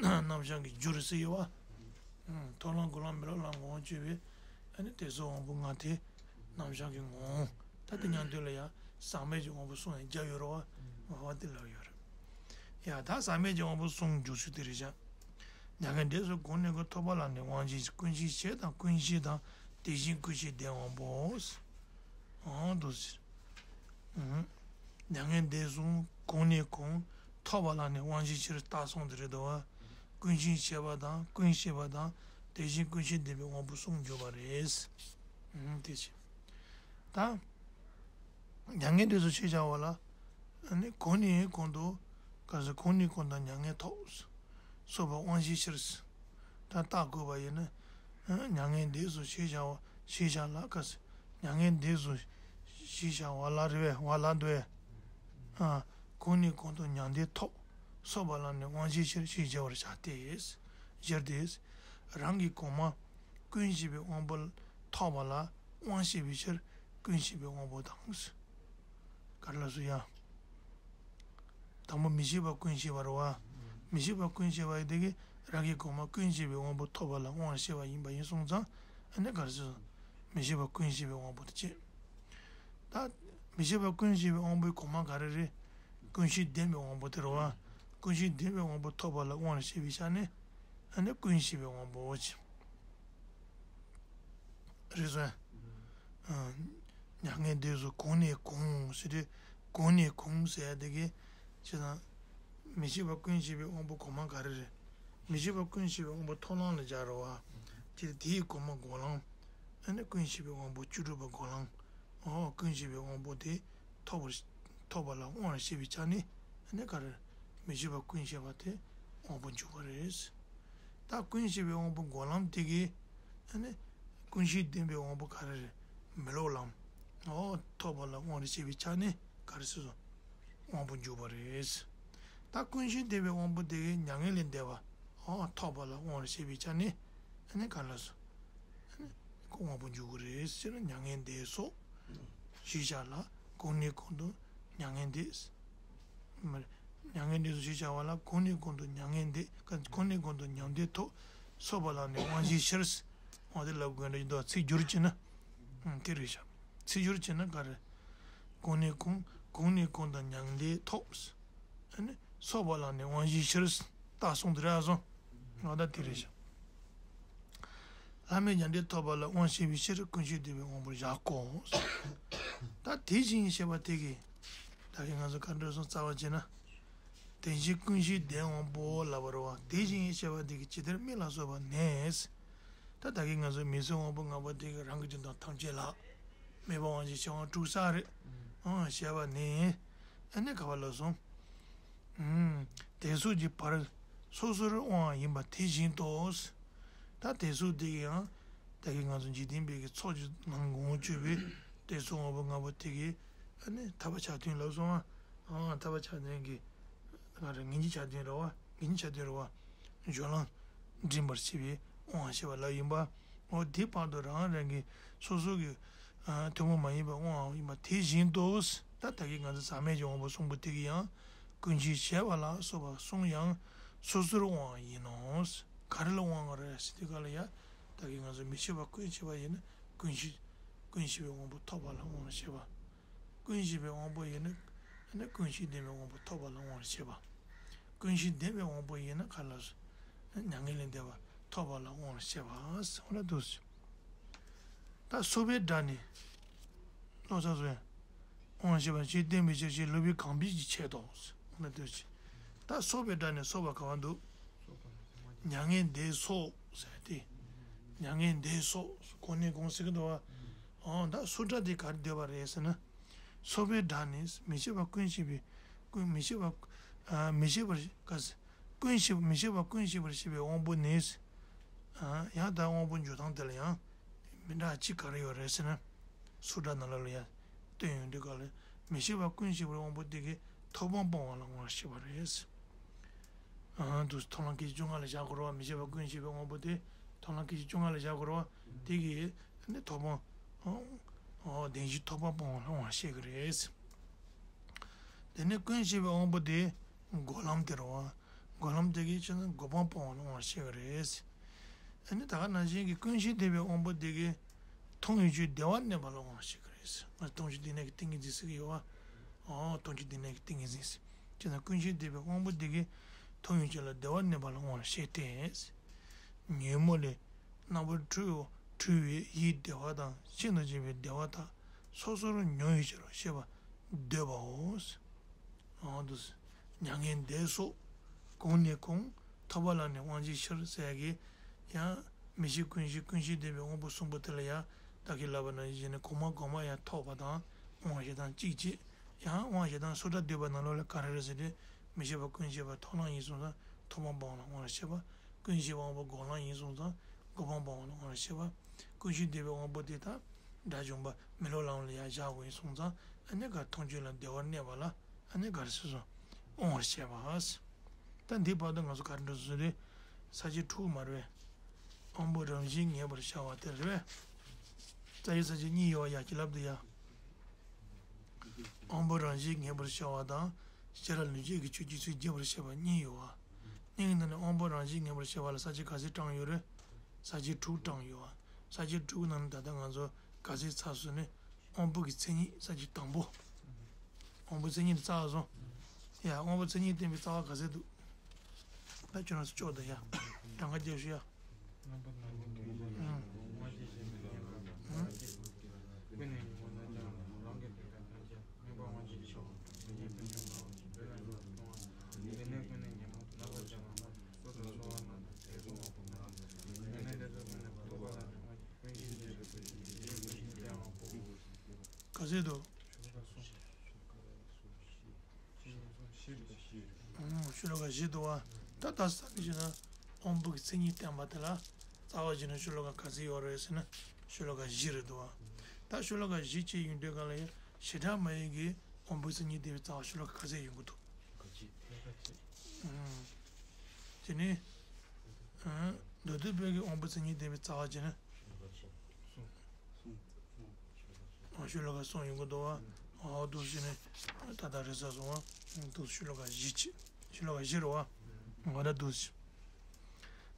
རྣམ་གཞག་གི་རྒྱུ་རེད་ཟེར་ཡོད་བ། ཐོབ་ལམ་འགོག་ལམ་མི་སློབ་ལམ་ངོ་བོ་བཅོས་པའི་ཨ་ནི་དད་སོགས་དབང་པོ་ལྔ་དེ་རྣམ་གཞག་གི་ངོ་བོ། ད་དེ་མཉམ་དུ་ལ་ཡང་ཟག་མེད་ཀྱི་དབང་པོ་གསུམ་ཡང་བརྒྱབ་ཡོད་རེད་བ། ངོ་བོ་དེ་ལབ་ཡོད་རེད། ཡ་ད་ཟག་མེད་ཀྱི་དབང་པོ་གསུམ་འཇུག་ཚུལ་དེ་རེད་བཞག་མྱ་ངན་འདས་སོགས་གོང་ནས་གོང་ཐོབ་པ་ལ་ནི་དབང་བྱེད་ཀུན་ཤེས་བྱེད་དང་ཀུན་ཤེས་དང་དེ་བཞིན་ཀུན་ཤེས་ལྡན་དབང་པོ། འོང་དུ་ཟེར། མྱ་ངན་འདས་སོགས་གོང་ནས་གོང་ཐོབ་པ་ལ་ནི་དབང་བྱེད་ཕྱིར་ལྟ་སོང་དེ་རེད་དོ། ཀུན་ཤེས་བྱེད་པ་དང་ཀུན་ཤེས་པ་དང་དེ་བཞིན་ཀུན་ཤེས་ལྡན་པའི་དབང་པོ་གསུམ་འཇུག་པ་རེད། དེ་བཞིན། ད། མྱ་ངན་འདས་སོགས་ཞེས་བྱ་བ་ལ། ནི་གོང་ནས་གོང་དུ། ག་ཟེར་གོང་ནས་གོང་དུ་མྱ་ངན་ཐོབ། སོགས་པ་དབང་བྱེད་ཕྱིར། ད་རྟགས་བཀོད་པ་ཡིན་ན། མྱ་ངན་འདས་སོགས་ཞེས་བྱ་བ་ཞེས་བྱ་ལ་ག་ཟེར། མྱ་ངན་འདས་སོགས་ཞེས་བྱ་བ་ལ་རེད་བས་བ་ལ་འདོད། གོང་ནས་གོང་དུ་མྱང་འདས་ཐོབ། སོགས་པ་ལ་ནི་དབང་བྱེད་ཕྱིར་ཞེས་བྱ་བར་བྱ་སྟེ། ཞེས་ཏེ། རང་གི་གོང་མ་ཀུན་ཤེས་པའི་དབང་པོ་ཐོབ་པ་ལ་དབང་བྱེད་པའི་ཕྱིར་ཀུན་ཤེས་པའི་དབང་པོ་དང་། ག་རེ་ལབ་སོང་ཡ། དང་པོ་མི་ཤེས་པ་ཀུན་ཤེས་པ་རེད་བ། མི་ཤེས་པ་ཀུན་ཤེས་པ་ཡི་དེ་གིས་རང་གི་གོང་མ་ཀུན་ཤེས་པའི་དབང་པོ་ཐོབ་པ་ལ་དབང་བྱེད་པ་ཡིན་པ་ཡིན་སོང་ཙང་ཨ་ནི་ག་རེ་ཟེར། མི་ཤེས་པ་ཀུན་ཤེས་པའི་དབང་པོ་དེ་བྱེད། ད་མི་ཤེས་པ་ཀུན་ཤེས་པའི་དབང་པོའི་གོང་མ་ག་རེ་རེད། ཀུན་ཤེས་ལྡན་པའི་དབང་པོ་དེ་རེད་བ། ཀུན་ཤེས་ལྡན་པའི་དབང་པོ་ཐོབ་པ་ལ་དབང་བྱེད་པའི་ཆ་ནས་ཨ་ནི་ཀུན་ཤེས་པའི་དབང་པོ་བྱེད། རེད་སོང་། མྱ་ངན་འདས་སོགས་གོང་ནས་གོང་ཟེར་དུས་གོང་ནས་གོང་ཟེར་ཡ་དེ་གི་ཅི་དང་། མི་ཤེས་པ་ཀུན་ཤེས་པའི་དབང་པོ་གོང་མ་ག་རེ་རེད། མི་ཤེས་པ་ཀུན་ཤེས་པའི་དབང་པོ་ཐོབ་ལམ་ལ་སྦྱར་རོ་བ། ཅེས་དེའི་གོང་མ་འགོག་ལམ། ཨ་ནི་ཀུན་ཤེས་པའི་དབང་པོ་བཅུ་དྲུག་པ་འགོག་ལམ། འོ་ཀུན་ཤེས་པའི་དབང་པོ་དེ་ཐོབ་པར་ཐོབ་པ་ལ་དབང་བར་བྱེད་པའི་ཆ་ནས་ཨ་ནི་ག་རེ། མི་ཤེས་པ་ཀུན་ཤེས་པ་དེ་དབང་པོ་འཇུག་པ་རེད། ད་ཀུན་ཤེས་པའི་དབང་པོ་འགོག་ལམ་དེ་གིས་ཨ་ནི་ཀུན་ཤེས་ལྡན་པའི་དབང་པོ་ག་རེ་རེད། མི་སློབ་ལམ། འོ་ཐོབ་པ་ལ་དབང་བར་བྱེད་པའི་ཆ་ནས་ག་རེ་ཟེར་སོང་། དབང་པོ་འཇུག་པ་རེད། ད་ཀུན་ཤེས་ལྡན་པའི་དབང་པོ་དེ་གིས་མྱ་ངན་ལས་འདས་པ། འོ་ཐོབ་པ་ལ་དབང་བར་བྱེད་པའི་ཆ་ནས་ཨ་ནི་ག་ལ་སོ། ཨ་ནི་ཁོ་དབང་པོ་འཇུག་གི་རེད་ཟེར་ན་མྱ་ངན་འདས་སོ། ཞེས་བྱ་ལ་གོང་ནས་གོང་དུ་མྱ་ངན་འདས། མ་རེད། མྱ་ངན་འདས་སོ་ཞེས་བྱ་བ་ལ་གོང་ནས་གོང་དུ་མྱ་ངན་འདས། ག་གོང་ནས་གོང་དུ་མྱང་འདས་ཐོབ། སོགས་པ་ལ་ནི་དབང་བྱའི་ཕྱིར། འོ་དེ་ལབ་དགོས་འདྲ་ཡིན་དོ། ཚིག་སྒྱུར་བྱས་ན། ཨང་དེ་རེད་ཤག་ཚིག་སྒྱུར་བྱས་ན་ག་རེ། གོང་ནས་གོང་གོང་ནས་གོང་དུ་མྱང་འདས་ཐོབ། ཨ་ནི་སོགས་པ་ལ་ནི་དབང་བྱའི་ཕྱིར། ད་གསུངས་དེ་རེད་སོང་། འོ་ད་དེ་རེད་ཤག་ལྷ་མིའི་མྱང་འདས་ཐོབ་པ་ལ་དབང་བྱེད་པའི་ཕྱིར་ཀུན་ཤེས་ལྡན་པའི་དབང་པོར་བཞག་གོ། ད་དེ་བཞིན་ཞེས་པ་དེ་གིས། ད་གིན་ང་ཚོ་ག་འདྲ་སོང་རྩ་བ་བྱས་ན། དེ་བཞིན་ཀུན་ཤེས་ལྡན་དབང་པོ་ལབ་པ་རེད་བ། དེ་བཞིན་ཞེས་པ་དེ་གིས་ཇི་ལྟར་མིག་ལ་སོགས་པ་ནས། ད་ད་གིན་ང་ཚོ་མིག་སོགས་དབང་པོ་ལྔ་པོ་དེ་གིས་རང་གི་རྒྱུ་དང་ཐམས་ཅད་ལ། མེད་པ་དབང་བྱེད་ཕྱིར་དབང་དྲུག་བསགས་རེད། ཨང་ཞེས་པ་ནས། ཨ་ནི་ག་བ་ལ་སོང་། ཨུམ། དེ་སོགས་ཀྱི་བར་སོ་སོར་དབང་བ་ཡིན་པ་དེ་བཞིན་དུ། ད་དེ་སོགས་དེ་གིས་ཡང་། ད་གིན་ང་ཚོ་འཇིག་རྟེན་པའི་གི་ཚོགས་ཀྱི་ནང་ངོ་བོ་བཅོས་པའི་དེ་སོགས་དབང་པོ་ལྔ་པོ་དེ་གིས་ཨ་ནི་ཐར་པ་ཆ་མཐུན་ལབ་སོང་ཨ། ཨང་ཐར་པ་ཆ་མཐུན་གྱི་ང་རང་ངེས་འབྱིན་ཆ་མཐུན་རེད་བ། ངེས་འབྱིན་ཆ་མཐུན་རེད་བ། སྦྱོར་ལམ་འདྲེན་པར་བྱེད་པའི་དབང་ཞེས་པ་ལ་ཡིན་པ། འོ་དེ་བར་དུ་རང་རང་གི་སོ་སོ་གི་ཨ་ཐུན་མོང་མ་ཡིན་པའི་དབང་ཡིན་པ་དེ་བཞིན་དུ། ད་ད་གིན་ང་ཚོ་ཟག་མེད་ཀྱི་དབང་པོ་གསུམ་པོ་དེ་གིས་ཡང་ཀུན་ཤེས་ཞེས་པ་ལ་སོགས་པ་གསུམ་ཡང་སོ་སོར་དབང་བ་ཡིན་ནོ། ག་རེ་ལ་དབང་བ་རེད་ཟེར་དུས་ག་ལ་ཡ། ད་གིན་ང་ཚོ་མི་ཤེས་པ་ཀུན་ཤེས་པ་ཡིན་ན་ཀུན་ཤེས། ཀུན་ཤེས་པའི་དབང་པོ་ཐོབ་པ་ལ་དབང་བར་བྱེད་པ། ཀུན་ཤེས་པའི་དབང་པོ་ཡིན་ན། ཨ་ནི་ཀུན་ཤེས་ལྡན་པའི་དབང་པོ་ཐོབ་པ་ལ་དབང་བར་བྱེད་པ། ཀུན་ཤེས་ལྡན་པའི་དབང་པོ་ཡིན་ན་ག་ལ་སོ། མྱ་ངན་ལས་འདས་པ་ཐོབ་པ་ལ་དབང་བར་བྱེད་པ། འོ་ན་འདུག་སེ། ད་སོགས་པའི་སྒྲ་ནི། བློ་ཚོགས་སུ། དབང་བྱེད་པ་ཞེས་བསྟན་པའི་ཕྱིར་ཞེས་ལུགས་པའི་གང་འབྱེད་ཀྱི་ཆེད་དུ། འོ་ན་འདུག་སེ། ད་སོགས་པའི་སྒྲ་ནི་སོགས་པ་ག་བ་འདུག་མྱ་ངན་འདས་སོ་ཟེར་ཏེ། མྱ་ངན་འདས་སོ། གོང་ནས་གོང་ཟེར་གི་འདུག་བ། འོ་ད་སོགས་སྒྲ་དེ་ག་རེ་འདོད་པ་རེད་ཟེར་ན། སོགས་པའི་སྒྲ་ནི་མི་ཤེས་པ་ཀུན་ཤེས་པའི། ཀུན་མི་ཤེས་པ། ཨ་མི་ཤེས་པར་ག་ཟེར། ཀུན་ཤེས་མི་ཤེས་པ་ཀུན་ཤེས་པར་བྱེད་པའི་དབང་པོ་ནི། ཨ་ཡང་ད་དབང་པོ་འཇུག་སྟངས་དེ་ལ་ཡང་མི་འདྲ་གཅིག་ག་རེ་ཡོད་རེད་ཟེར་ན། སོགས་སྒྲ་ནང་ལོགས་ལ་ཡང་བསྟན་ཡོང་དུས་ག་ལ་མི་ཤེས་པ་ཀུན་ཤེས་པའི་དབང་པོ་དེ་གིས་ཐོབ་དབང་སྤོང་བ་ལ་དབང་བར་བྱེད་པ་རེད། ཨ་འདུག་སེ་མཐོང་ལམ་སྐད་ཅིག་བཅོ་ལྔ་ལ་བཞག་དགོས་རེད་བ། མི་ཤེས་པ་ཀུན་ཤེས་པའི་དབང་པོ་དེ་མཐོང་ལམ་སྐད་ཅིག་བཅོ་ལྔ་ལ་བཞག་དགོས་རེད་བ། དེ་གིས་ནི་ཐོབ་དབང་། ཨོ་བདེན་བཞིའི་ཐོབ་དབང་སྤོང་བ་ལ་དབང་བར་བྱེད་ཀྱི་རེད། དེ་ནས་ཀུན་ཤེས་པའི་དབང་པོ་དེ་འགོག་ལམ་དེ་རེད་བ། འགོག་ལམ་དེ་གིས་ཕྱིར་ན་འགོག་པ་སྤོང་བ་ལ་དབང་བར་བྱེད་ཀྱི་རེད། ཨ་ནི་ད་ག་ནང་བཞིན་གྱི་ཀུན་ཤེས་ལྡན་པའི་དབང་པོ་དེ་གིས་མཐོང་བའི་ཆོས་བདེ་བར་གནས་པ་ལ་དབང་བྱེད་ཀྱི་རེད། ང་མཐོང་ཆོས་བདེ་གནས་ཀྱི་ཏིང་ངེ་འཛིན་ཟེར་གྱི་ཡོད་བ། ཨོ་མཐོང་ཆོས་བདེ་གནས་ཀྱི་ཏིང་ངེ་འཛིན་ཟེར། བྱས་ཙང་ཀུན་ཤེས་ལྡན་པའི་དབང་པོ་དེ་གིས་མཐོང་བའི་ཆོས་ལ་བདེ་བར་གནས་པ་ལ་དབང་བྱེད་དེ། ཉོན་མོངས་ལས་རྣམ་པར་གྲོལ་གྲོལ་བའི་ཡིད་བདེ་བ་དང་ཤིན་ཏུ་འཇིགས་པའི་བདེ་བ་དག་སོ་སོར་མྱོང་བའི་ཕྱིར་ཞེས་པ་འདོད་པའོ། འོ་འདུག་སེ། མྱ་ངན་འདས་སོ། གོང་ནས་གོང་། ཐོབ་པ་ལ་ནི་དབང་བྱའི་ཕྱིར་ཟེར་ཡ་གི། ཡང་། མི་ཤེས་ཀུན་ཤེས་ཀུན་ཤེས་ལྡན་པའི་དབང་པོ་གསུམ་པོ་དེ་ལ་ཡང་། བདག་གིས་ལབ་པ་ནང་བཞིན་ནི་གོང་མ་གོང་མ་ཡང་ཐོབ་པ་དང་། དབང་བྱེད་སྟངས་གཅིག་བྱེད། ཡང་དབང་བྱེད་སྟངས་སོགས་སྒྲ་འདོད་པ་ནང་ལོགས་ལ་ག་རེ་རེད་ཟེར་ཏེ། མི་ཤེས་པ་ཀུན་ཤེས་པ་ཐོབ་ལམ་ཡིན་སོང་ཙང་ཐོབ་དབང་སྤོང་བ་ལ་དབང་བྱེད་པ། ཀུན་ཤེས་པའི་དབང་པོ་འགོག་ལམ་ཡིན་སོང་ཙང་འགོག་པ་སྤོང་བ་ལ་དབང་བྱེད་པ། ཀུན་ཤེས་ལྡན་པའི་དབང་པོ་དེ་དག་དགྲ་བཅོམ་པ་མི་སློབ་ལམ་ལ་ཡང་བཞག་དགོས་ཡིན་སོང་ཙང་ཨ་ནི་ག་མཐོང་ཆོས་ལ་བདེ་བར་གནས་པ་ལ། ཨ་ནི་ག་རེ་ཟེར་སོང་། དབང་བར་བྱེད་པ། ད་འདིའི་བར་དུ་ང་ཚོ་ག་རེ་འགྲོ་སོང་ཟེར་ན། ས་བཅད་དྲུག་མ་རེད་པས། དབང་པོ་རང་བཞིན་ངེས་པར་བྱ་བ་དེ་རེད་པས། རྩ་བའི་ས་བཅད་གཉིས་ཡོད་པ་ཡ་ཁྱེད་ལབ་དུས་ཡ། དབང་པོ་རང་བཞིན་ངེས་པར་བྱ་བ་དང་། ཤེས་རབ་ལུས་བྱེད་ཀྱི་ཆོས་ཀྱི་ཚུལ་རྒྱས་པར་བཤད་པ་གཉིས་ཡོད་པ། གཉིས་ཀྱི་ནང་ནས་དབང་པོ་རང་བཞིན་ངེས་པར་བྱ་བ་ལ་ས་བཅད་ག་ཚོད་དྲངས་ཡོད་རེད། ས་བཅད་དྲུག་དྲངས་ཡོད་པ། ས་བཅད་དྲུག་ནང་ནས་ད་ལྟ་ང་ཚོ་ག་ཚོད་ཚར་སོང་ནས། དབང་པོ་གི་མཚན་ཉིད་ས་བཅད་དང་པོ། དབང་པོའི་མཚན་ཉིད་དེ་ཚར་སོང་། ཡ་དབང་པོའི་མཚན་ཉིད་བསྟན་པའི་རྩ་བ་ག་ཚོད་འདུག་ད་ཁྱོད་རང་ཚོ་ལྕོགས་དང་ཡ། གྲངས་ཀ་རྒྱབ་ཤོག་ཡ། ག་ཚོད་འདུག་ཤོ་ལོ་ཀ་བཞི་འདུག་བ། ད་ལྟ་ས་མི་ཞིག་ན་དབང་པོ་གི་མཚན་ཉིད་བསྟན་པ་དེ་ལ་རྩ་བ་བཞི་ན་ཤོ་ལོ་ཀ་ག་ཚོད་ཡོད་རེད་ཟེར་ན་ཤོ་ལོ་ཀ་བཞི་རེད་འདུག་བ། ད་ཤོ་ལོ་ཀ་བཞི་བྱས་ཡོང་དུས་ག་ལ་ཡང་བྱེ་བྲག་སྨྲ་བའི་གི་དབང་པོའི་མཚན་ཉིད་བསྟན་པའི་རྩ་བ་ཤོ་ལོ་ཀ་ག་ཚོད་ཡོང་གི་འདུག་དེ་ནས་མདོ་སྡེ་པའི་གི་དབང་པོའི་མཚན་ཉིད་བསྟན་པའི་རྩ་བ་བྱས་ན། ཤོ་ལོ་ཀ་གསུམ་ཡོང་གི་འདུག་བ། འོ་འདུག་ཟེར་ནས་ད་ལྟ་རེས་གཟའ་སོང་བ། འདུག་ཤོ་ལོ་ཀ་བཞི་བྱས། ཤོ་ལོ་ཀ་བཞི་རེད་བ། འོ་ད་འདུག་ཟེར།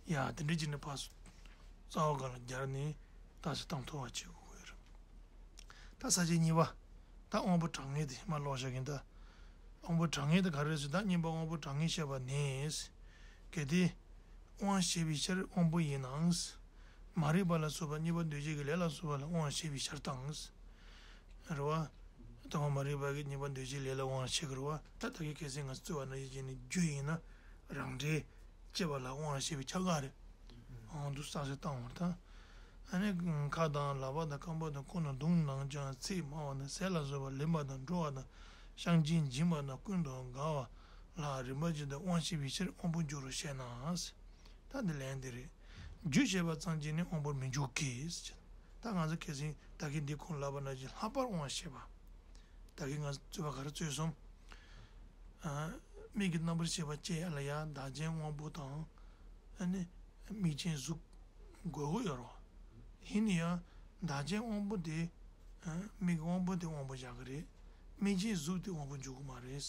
ཡ་དེ་འདྲ་བྱས་ནས་ཕར་རྩ་བ་སྒང་ལ་སྦྱར་ནས་ད་ཟེར་བཏང་ཐུབ་པ་བྱེད་དགོས་ཀྱི་ཡོད་རེད། ད་ས་བཅད་གཉིས་པ། ད་དབང་པོ་གྲངས་ངེས་དེ་མར་ཀློག་བཞག་གིན་ད། དབང་པོ་གྲངས་ངེས་དེ་ག་རེ་རེད་ཟེར་ད་གཉིས་པ་དབང་པོ་གྲངས་ངེས་བཤད་པ་ནི། གལ་ཏེ། དབང་ཤེས་པའི་ཕྱིར་དབང་པོ་ཡིན་ནའང་། མ་རིག་པ་ལ་སོགས་པ་གཉིས་པ་འདུ་བྱེད་ཀྱི་ལས་ལ་སོགས་པ་ལ་དབང་ཤེས་པའི་ཕྱིར་དང་། རེད་བ། དང་མ་རིག་པ་གི་གཉིས་པ་འདུ་བྱེད་ལས་ལ་དབང་ཤེས་ཀྱི་རེད་བ། ད་ད་གིན་གལ་སྲིད་ང་ཚོས་རྩོད་པ་ན་ཡིད་ཀྱི་ནི་རྒྱུ་ཡིན་ན་རང་འབྲས་སྐྱེ་བ་ལ་དབང་ཤེས་པའི་ཆ་ག་རེད། འོང་དུ་ས་སེ་བཏང་བར་ཐལ། ཨ་ནི་ཁ་དང་ལག་པ་དང་རྐང་པ་དང་ཁོག་དང་གདོང་ནང་ཀྱང་ཚིག་སྨྲ་བ་དང་ཟས་ལ་སོགས་པ་ལེན་པ་དང་འགྲོ་བ་དང་བཤང་གཅི་འབྱིན་པ་དང་ཀུན་ཏུ་དགའ་བ་ལ་རིམ་པ་བཞིན་དུ་དབང་ཤེས་པའི་ཕྱིར་དབང་པོ་འཇུག་རོ་ཞེ་ན། ད་འདི་ལན་འདི་རེད། རྒྱུ་ཤེས་པ་ཙམ་གྱིས་ནི་དབང་པོར་མི་འཇུག་གི། ད་ང་ཚོ་ཁ་སང་ད་གིན་འདི་གོང་ལབ་པ་ནང་བཞིན་ལྷག་པར་དབང་ཤེས་པ། ད་གིན་ང་ཚོས་རྩོད་པ་ག་རེ་རྩོད་སོང་། ཨ། མིག་གི་རྣམ་པར་ཤེས་པ་སྐྱེ་ཡ་ལ་ཡ་བདག་རྐྱེན་དབང་པོ་དང་། ཨ་ནི། མིག་ཅན་གཟུགས། དགོས་མཁོ་ཡོད་རེད། ཡིན་ན་ཡང་བདག་རྐྱེན་དབང་པོ་དེ། ཨ། མིག་དབང་པོ་དེ་དབང་པོ་བཞག་གི་རེད། མིག་ཅན་གཟུགས་དེ་དབང་པོ་འཇུག་གི་མ་རེད།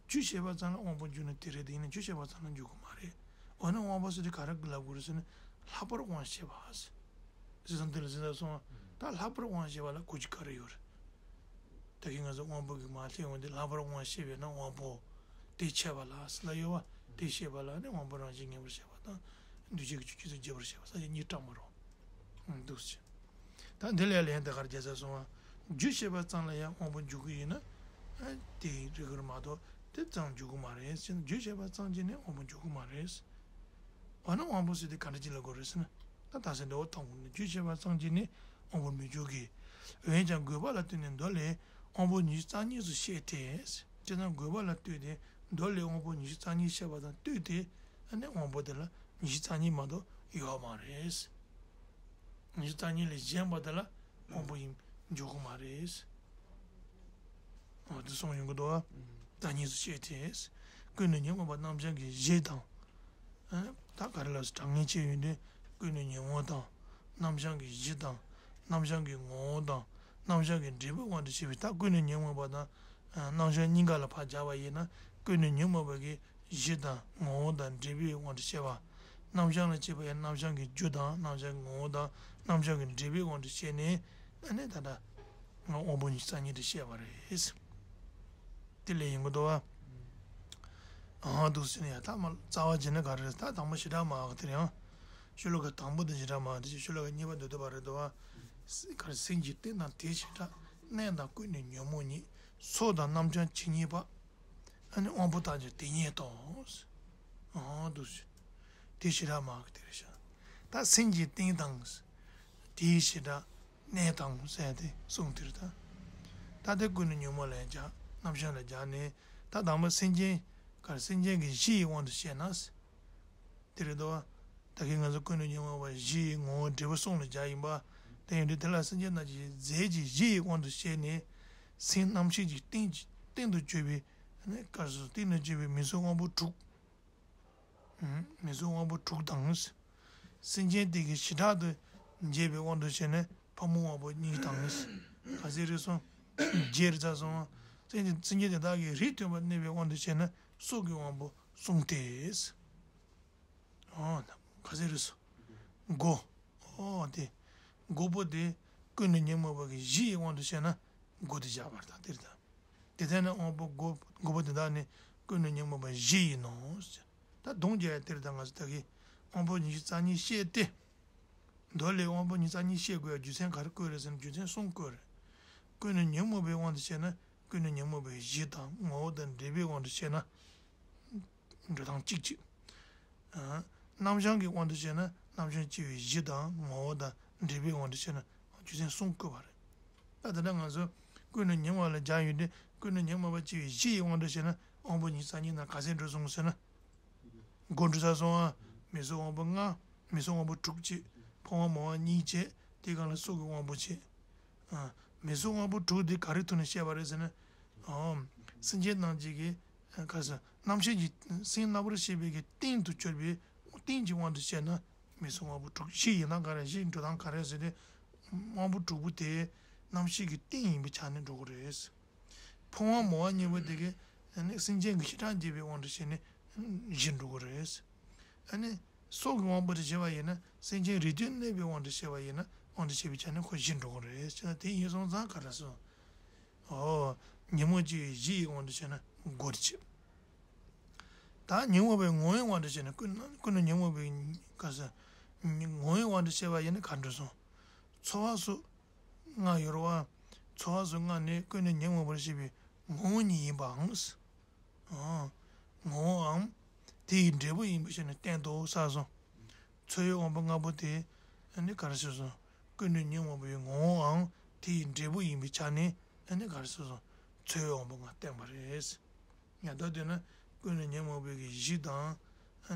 རྒྱུ་ཤེས་པ་ཙམ་ལ་དབང་པོ་འཇུག་ན་དེ་རེད་དེ་ཡིན་ན་རྒྱུ་ཤེས་པ་ཙམ་ལ་འཇུག་གི་མ་རེད། འོ་ན་དབང་པོ་ཟེར་དེ་ག་རེ་ལབ་དགོས་རེད་ཟེར་ན་ལྷག་པར་དབང་ཤེས་པ། ཟེར་ཙམ་དེ་ལ་ཟེར་ད་སོང་བ། ད་ལྷག་པར་དབང་ཤེས་པ་ལ་གོ་རྒྱུ་ག་རེ་ཡོད་རེད། ད་གིན་ང་ཚོ་དབང་པོ་གི་མ་སླེབས་འོང་དེ་ལྷག་པར་དབང་ཤེས་པས་ན་དབང་པོ། དེ་ཤེས་པ་ལ་ཟེར་ལ་ཡོད་བ། དེ་ཤེས་པ་ལ་ནི་དབང་པོ་རང་བཞིན་ངེས་པར་ཤེས་པ་དང་། འདུས་བྱས་ཀྱི་ཆོས་ཀྱི་ཚུལ་རྒྱས་པར་ཤེས་པ་ས་ཆ་གཉིས་སྤྲང་མ་རོ། འདུག་ཟེར། ད་འདི་ལས་ལན་དེ་གར་རྒྱལ་ས་སོང་བ། རྒྱུ་ཤེས་པ་ཙམ་ལ་ཡང་དབང་པོ་འཇུག་གི་ཡིན་ན། དེ་རིགས་རུ་མ་གཏོགས་དེ་ཙམ་འཇུག་གི་མ་རེད་ཟེར་ན་རྒྱུ་ཤེས་པ་ཙམ་གྱིས་ནི་དབང་པོ་འཇུག་གི་མ་རེད། འོ་ན་དབང་པོ་ཟེར་དེ་ག་འདྲ་ཅིག་ལ་གོ་རེད་ཟེར་ན། ད་ད་སེ་འདྲ་བོ་མཐོང་གི་ནི་རྒྱུ་ཤེས་པ་ཙམ་གྱིས་ནི་དབང་པོར་མི་འཇུག་གི། འོན་ཀྱང་དགོས་པ་ལ་ལྟོས་ནས་མདོ་ལས་དབང་པོ་ཉི་ཤུ་རྩ་གཉིས་སུ་བཤད་དེ། བྱས་ཙང་དགོས་པ་ལ་ལྟོས་ཏེ་མདོ་ལས་དབང་པོ་ཉི་ཤུ་རྩ་གཉིས་བཤད་པ་དང་ལྟོས་ཏེ། ཨ་ནི་དབང་པོ་དེ་ལ་ཉི་ཤུ་རྩ་གཉིས་མ་གཏོགས་ཡོད་མ་རེད། ཉི་ཤུ་རྩ་གཉིས་ལས་གཞན་པ་དེ་ལ་དབང་པོ་ཡིན་འཇོག་གི་མ་རེད། འོ་དེ་གསུངས་ཡོང་གི་འདུག་བ། རྩ་གཉིས་སུ་བཤད་དེ། ཀུན་ནས་ཉོན་མོངས་པ་རྣམ་བྱང་གི་གཞི་དང་། ཨ། ད་ག་རེ་ལ་གྲངས་ངེས་བྱས་ཡོང་དུས་ཀུན་ནས་ཉོན་མོངས་དང་། རྣམ་བྱང་གི་གཞི་དང་། རྣམ་བྱང་གི་ངོ་བོ་དང་། རྣམ་བྱང་གི་འབྲས་བུའི་དབང་དུ་བྱས་པའི་ད་ཀུན་ནས་ཉོན་མོངས་པ་དང་། ཨ། རྣམ་བྱང་གཉིས་ཀ་ལ་ཕར་སྦྱར་བ་ཡིན་ན་ཀུན་ནས་ཉོན་མོངས་པ་གི་གཞི་དང་ངོ་བོ་དང་འབྲས་བུའི་དབང་དུ་བྱས་པ། རྣམ་བྱང་ལ་སྐྱེས་པ་ཡང་རྣམ་བྱང་གི་རྒྱུ་དང་རྣམ་བྱང་གི་ངོ་བོ་དང་རྣམ་བྱང་གི་འབྲས་བུའི་དབང་དུ་བྱས་ནས། ཨ་ནི་ད་ལྟ་ང་དབང་པོ་ཉི་ཤུ་རྩ་གཉིས་དེ་བཤད་པ་རེད། དེ་ལས་ཡིན་གྱི་འདུག་བ། ཨ་འདུག་ཟེར་ན་ཡང་ད་མ་རྩ་བ་བྱས་ན་ག་རེ་རེད། ད་དང་པོ་བྱེ་བྲག་སྨྲ་བ་དེ་རེད་ཨང་། ཤོ་ལོ་ཀ་དང་པོ་དེ་བྱེ་བྲག་སྨྲ་བ་དེ་བྱས་ཤོ་ལོ་ཀ་གཉིས་པ་མདོ་སྡེ་པ་རེད་འདུག་བ། ག་རེ་སེམས་ཀྱི་རྟེན་དང་དེའི་བྱེ་བྲག་གནས་དང་ཀུན་ནས་ཉོན་མོངས་ཉིད། ཚོགས་དང་རྣམ་བྱང་ཇི་སྙེད་པ། ཨ་ནི་དབང་པོ་ཐམས་ཅད་དེ་སྙེད་དོ། ཨ་འདུག་ཟེར། དེ་བྱེ་བྲག་སྨྲ་བ་དེ་རེད་ཤག་ད་སེམས་ཀྱི་རྟེན་དང་། དེའི་བྱེ་བྲག་གནས་དང་ཟེར་ཏེ་གསུངས་དེ་རེད་ད། ད་དེ་ཀུན་ནས་ཉོན་མོངས་ལ་སྦྱར་རྣམ་བྱང་ལ་སྦྱར་ནས་ད་དང་པོ་སེམས་ཅན་གར་སེམས་ཅན་གྱི་གཞི་ཡི་དབང་དུ་བཤད་ན། དེ་རེད་དོ། ད་གིན་ང་ཚོ་ཀུན་ནས་ཉོན་མོངས་པ་གཞི་ཡི་ངོ་བོ་འབྲས་བུ་གསུམ་ལ་སྦྱར་ཡིན་པ། དེ་ཡིན་དུས་དེ་ལ་སེམས་ཅན་རྣམས་ཀྱི་རྫས་ཀྱི་གཞི་ཡི་དབང་དུ་བཤད་ནས། སེམས་རྣམ་ཤེས་ཀྱི་རྟེན་གྱི་རྟེན་དུ་གྱུར་པའི་ནི་སྐབས་སུ་རྟེན་དུ་གྱུར་པའི་མིང་གཟུགས་དབང་པོ་དྲུག་མིང་གཟུགས་དབང་པོ་དྲུག་དང་། སེམས་ཅན་དེ་གི་བྱེ་བྲག་ཏུ་འབྱེད་པའི་དབང་དུ་བྱས་ན་ཕག་མོ་དབང་པོ་གཉིས་དང་། ག་ཚད་རེད་སོང་། བརྒྱད་རེད་ཚར་སོང་། སེམས་ཅན་སེམས་ཅན་དེ་དག་གི་རིགས་མཐུན་པར་གནས་པའི་དབང་དུ་བྱས་ན་སྲོག་གི་དབང་པོ་གསུམ་སྟེ། ཨོ། ག་ཚད་རེད་སོང་། དགུ། ཨོ་དེ། དགུ་པོ་དེ་ཀུན་ནས་ཉོན་མོངས་པ་གི་གཞི་ཡི་དབང་དུ་བྱས་ན་དགུ་དེ་བཞག་པར་ཐལ་དེ་རེད་ད། དེ་ལྟར་ན་དབང་པོ་དགུ་དགུ་པོ་དེ་དག་ནི་ཀུན་ནས་ཉོན་མོངས་པ་བཞི་ཡིན་ནོ། ད་དོན་རྒྱག་ཡ་དེ་རེད་ད། ང་ཚོ་ད་གིན་དབང་པོ་ཉི་ཤུ་རྩ་གཉིས་བཤད་དེ། མདོ་ལས་དབང་པོ་ཉི་ཤུ་རྩ་གཉིས་བཤད་དགོས་ཡ་རྒྱུ་མཚན་ག་རེ་བཀོད་རེད་ཟེར་ན་རྒྱུ་མཚན་གསུམ་བཀོད་རེད། ཀུན་ནས་ཉོན་མོངས་པའི་དབང་དུ་བྱས་ན་ཀུན་ནས་ཉོན་མོངས་པའི་གཞི་དང་ངོ་བོ་དང་འབྲས་བུའི་དབང་དུ་བྱས་ན། འགྲོ་སྟངས་གཅིག་གཅིག་ཨ། རྣམ་བྱང་གི་དབང་དུ་བྱས་ན་རྣམ་བྱང་སྐྱེ་བའི་གཞི་དང་ངོ་བོ་དང་འབྲས་བུའི་དབང་དུ་བྱས་ན་རྒྱུ་མཚན་གསུམ་བཀོད་པ་རེད། ད་དེ་འདྲ་ང་ཚོ་ ཀུན་ནས་ཉོན་མོངས་པ་ལ་སྦྱར་ཡོང་དུས་ཀུན་ནས་ཉོན་མོངས་པ་སྐྱེ་བའི་གཞི་ཡི་དབང་དུ་བྱས་ན་དབང་པོ་ཉི་ཤུ་རྩ་གཉིས་ནང་ག་ཚད་འགྲོ་སོང་ཟེར་ན། མགོ་འགྲོ་ས་སོང་ཨ། མིག་གཟུགས་དབང་པོ་ལྔ། མིག་གཟུགས་དབང་པོ་དྲུག་བྱས། ཕུང་པོ་མང་བ་གཉིས་བྱས། དེའི་སྒང་ལ་སྲོག་གི་དབང་པོ་བྱས། ཨ། མིག་གཟུགས་དབང་པོ་དྲུག་དེ་ག་རེ་ཐོག་ནས་བཤད་པ་རེད་ཟེར་ན། ཨོ། སེམས་ཅན་རྣམས་ཀྱི་གི། ཨ། ག་ཟེར། རྣམ་ཤེས་ཀྱི་སེམས་རྣམ་པར་ཤེས་པའི་གི་རྟེན་དུ་གྱུར་པའི་རྟེན་གྱི་དབང་དུ་བྱས་ན། མིག་གཟུགས་དབང་པོ་དྲུག་བཞི་ཡིན་ན་ག་རེ་བཞི་འགྲོ་སྟངས་ག་རེ་ཟེར་ཏེ། དབང་པོ་དྲུག་པོ་དེ་རྣམ་ཤེས་ཀྱི་རྟེན་ཡིན་པའི་ཆ་ནས་འགྲོ་གི་རེད། ཕུང་པོ་མང་བ་གཉིས་པོ་དེ་གི་ཨ་ནི་སེམས་ཅན་གྱི་བྱེ་བྲག་འབྱེད་པའི་དབང་དུ་བྱས་ནས་བཞི་འགྲོ་གི་རེད། ཨ་ནི་སྲོག་གི་དབང་པོ་དེ་བྱས་པ་ཡིན་ན་སེམས་ཅན་རིགས་དྲུག་གནས་པའི་དབང་དུ་བྱས་པ་ཡིན་ན་དབང་དུ་བྱས་པའི་ཆ་ནས་ཁོ་བཞི་འགྲོ་གི་རེད། བྱས་ན་དེ་ཡིན་སོང་ཙང་ག་རེ་སོང་། ཨོ། ཉོན་མོངས་སྐྱེ་བའི་གཞི་ཡི་དབང་དུ་བྱས་ན་དགུ་རེད་བྱས། ད་ཉོན་མོངས་པའི་ངོ་བོའི་དབང་དུ་བྱས་ན་ཀུན་ཀུན་ནས་ཉོན་མོངས་པའི་ག་ཟེར། ངོ་བོའི་དབང་དུ་བྱས་པ་ཡིན་ན་ག་འགྲོ་སོང་། ཚོར་བ་སོགས་ལྔ་ཡོད་རེད་བ། ཚོར་བ་སོགས་ལྔ་ནི་ཀུན་ནས་ཉོན་མོངས་པར་བྱེད་པའི་ངོ་བོ་ཉིད་ཡིན་པའང་། ཨང་། ངོ་བོའམ། དེ་ཡི་འབྲས་བུ་ཡིན་པའི་ཕྱིར་ནི་བསྟན་ཏོ་ཟེར་སོང་། ཚོར་བའི་དབང་པོ་ལྔ་པོ་དེ་ནི་ག་རེ་ཟེར་སོང་། ཀུན་ནས་ཉོན་མོངས་པའི་ངོ་བོའམ་དེ་ཡི་འབྲས་བུ་ཡིན་པའི་ཆ་ནས་ནི་ག་རེ་ཟེར་སོང་། ཚོར་བའི་དབང་པོ་ལྔ་བསྟན་པ་རེད། ཡང་ད་དེ་ནི་ཀུན་ནས་ཉོན་མོངས་པའི་གི་གཞི་དང་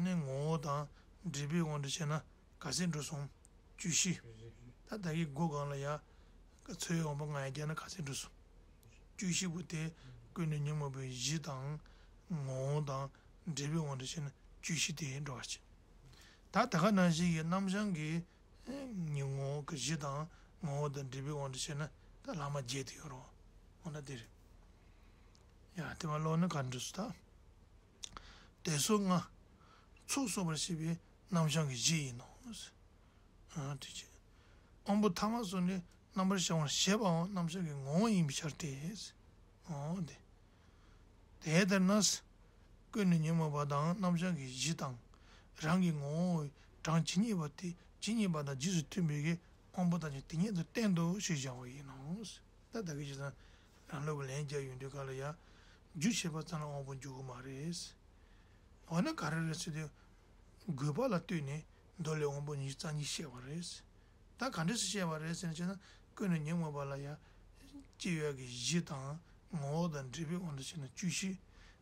ནི་ངོ་བོ་དང་འབྲས་བུའི་དབང་དུ་བྱས་ན། ག་ཚད་འགྲོ་སོང་། བཅུ་བཞི། ད་ད་གི་སྒོ་སྒང་ལ་ཡ། ཚོར་བའི་དབང་པོ་ལྔ་ཡ་བརྒྱབ་ན་ག་ཚད་འགྲོ་སོང་། བཅུ་བཞི་པོ་དེ་ཀུན་ནས་ཉོན་མོངས་པའི་གཞི་དང་། ངོ་བོ་དང་། འབྲས་བུའི་དབང་དུ་བྱས་ན་བཅུ་བཞི་དེ་འགྲོ་བར་བྱེད། ད་ད་ག་ནང་བཞིན་གྱི་རྣམ་བྱང་གི་ངོ་བོ་གི་གཞི་དང་ངོ་བོ་དང་འབྲས་བུའི་དབང་དུ་བྱས་ན་ད་ལྷག་མ་བརྒྱད་དེ་ཡོད་རེད། འོ་ན་དེ་རེད། ཡ་དེ་མ་ལོག་ན་ག་འགྲོ་སོང་ད། དེ་སོགས་ལྔ། ཚོགས་གསོག་པར་བྱེད་པའི་རྣམ་བྱང་གི་གཞི་ཡིན་ནོ། ཨ་དེ་བྱས། དབང་པོ་ཐ་མ་སོགས་ནི་རྣམ་པར་བྱང་བར་བྱེད་པའང་རྣམ་བྱང་གི་ངོ་བོ་ཡིན་པའི་ཕྱིར་ཏེ། འོ་དེ། དེ་ལྟར་ན། ཀུན་ནས་ཉོན་མོངས་པ་དང་རྣམ་བྱང་གི་གཞི་དང་། རང་གི་ངོ་བོ་གྲངས་ཇི་སྙེད་པ་དེ་ཇི་སྙེད་པ་དང་རྗེས་སུ་མཐུན་པའི་དབང་པོ་ཐམས་ཅད་དེ་ཉིད་དུ་བསྟན་ཏོ་ཞེས་བྱ་བ་ཡིན་ནོ། ད་ད་གི་ཇི་ལྟར་རང་ལུགས་ལན་རྒྱག་ཡོང་དུས་ག་ལ་ཡ། རྒྱུ་བྱས་པ་ཙམ་ལ་དབང་པོ་འཇུག་གི་མ་རེད། འོ་ན་ག་རེ་རེད་ཟེར་དུས། དགོས་པ་ལ་ལྟོས་ནས་མདོ་ལས་དབང་པོ་ཉི་ཤུ་རྩ་གཉིས་བཤད་པ་རེད། ད་ག་འདྲས་སེ་བཤད་པ་རེད་ཟེར་ན་བྱས་ན་ཀུན་ནས་ཉོན་མོངས་པ་ལ་ཡ། སྐྱེ་བའི་གི་གཞི་དང་ངོ་བོ་དང་འབྲས་བུའི་དབང་དུ་བྱས་ན་བཅུ་བཞི།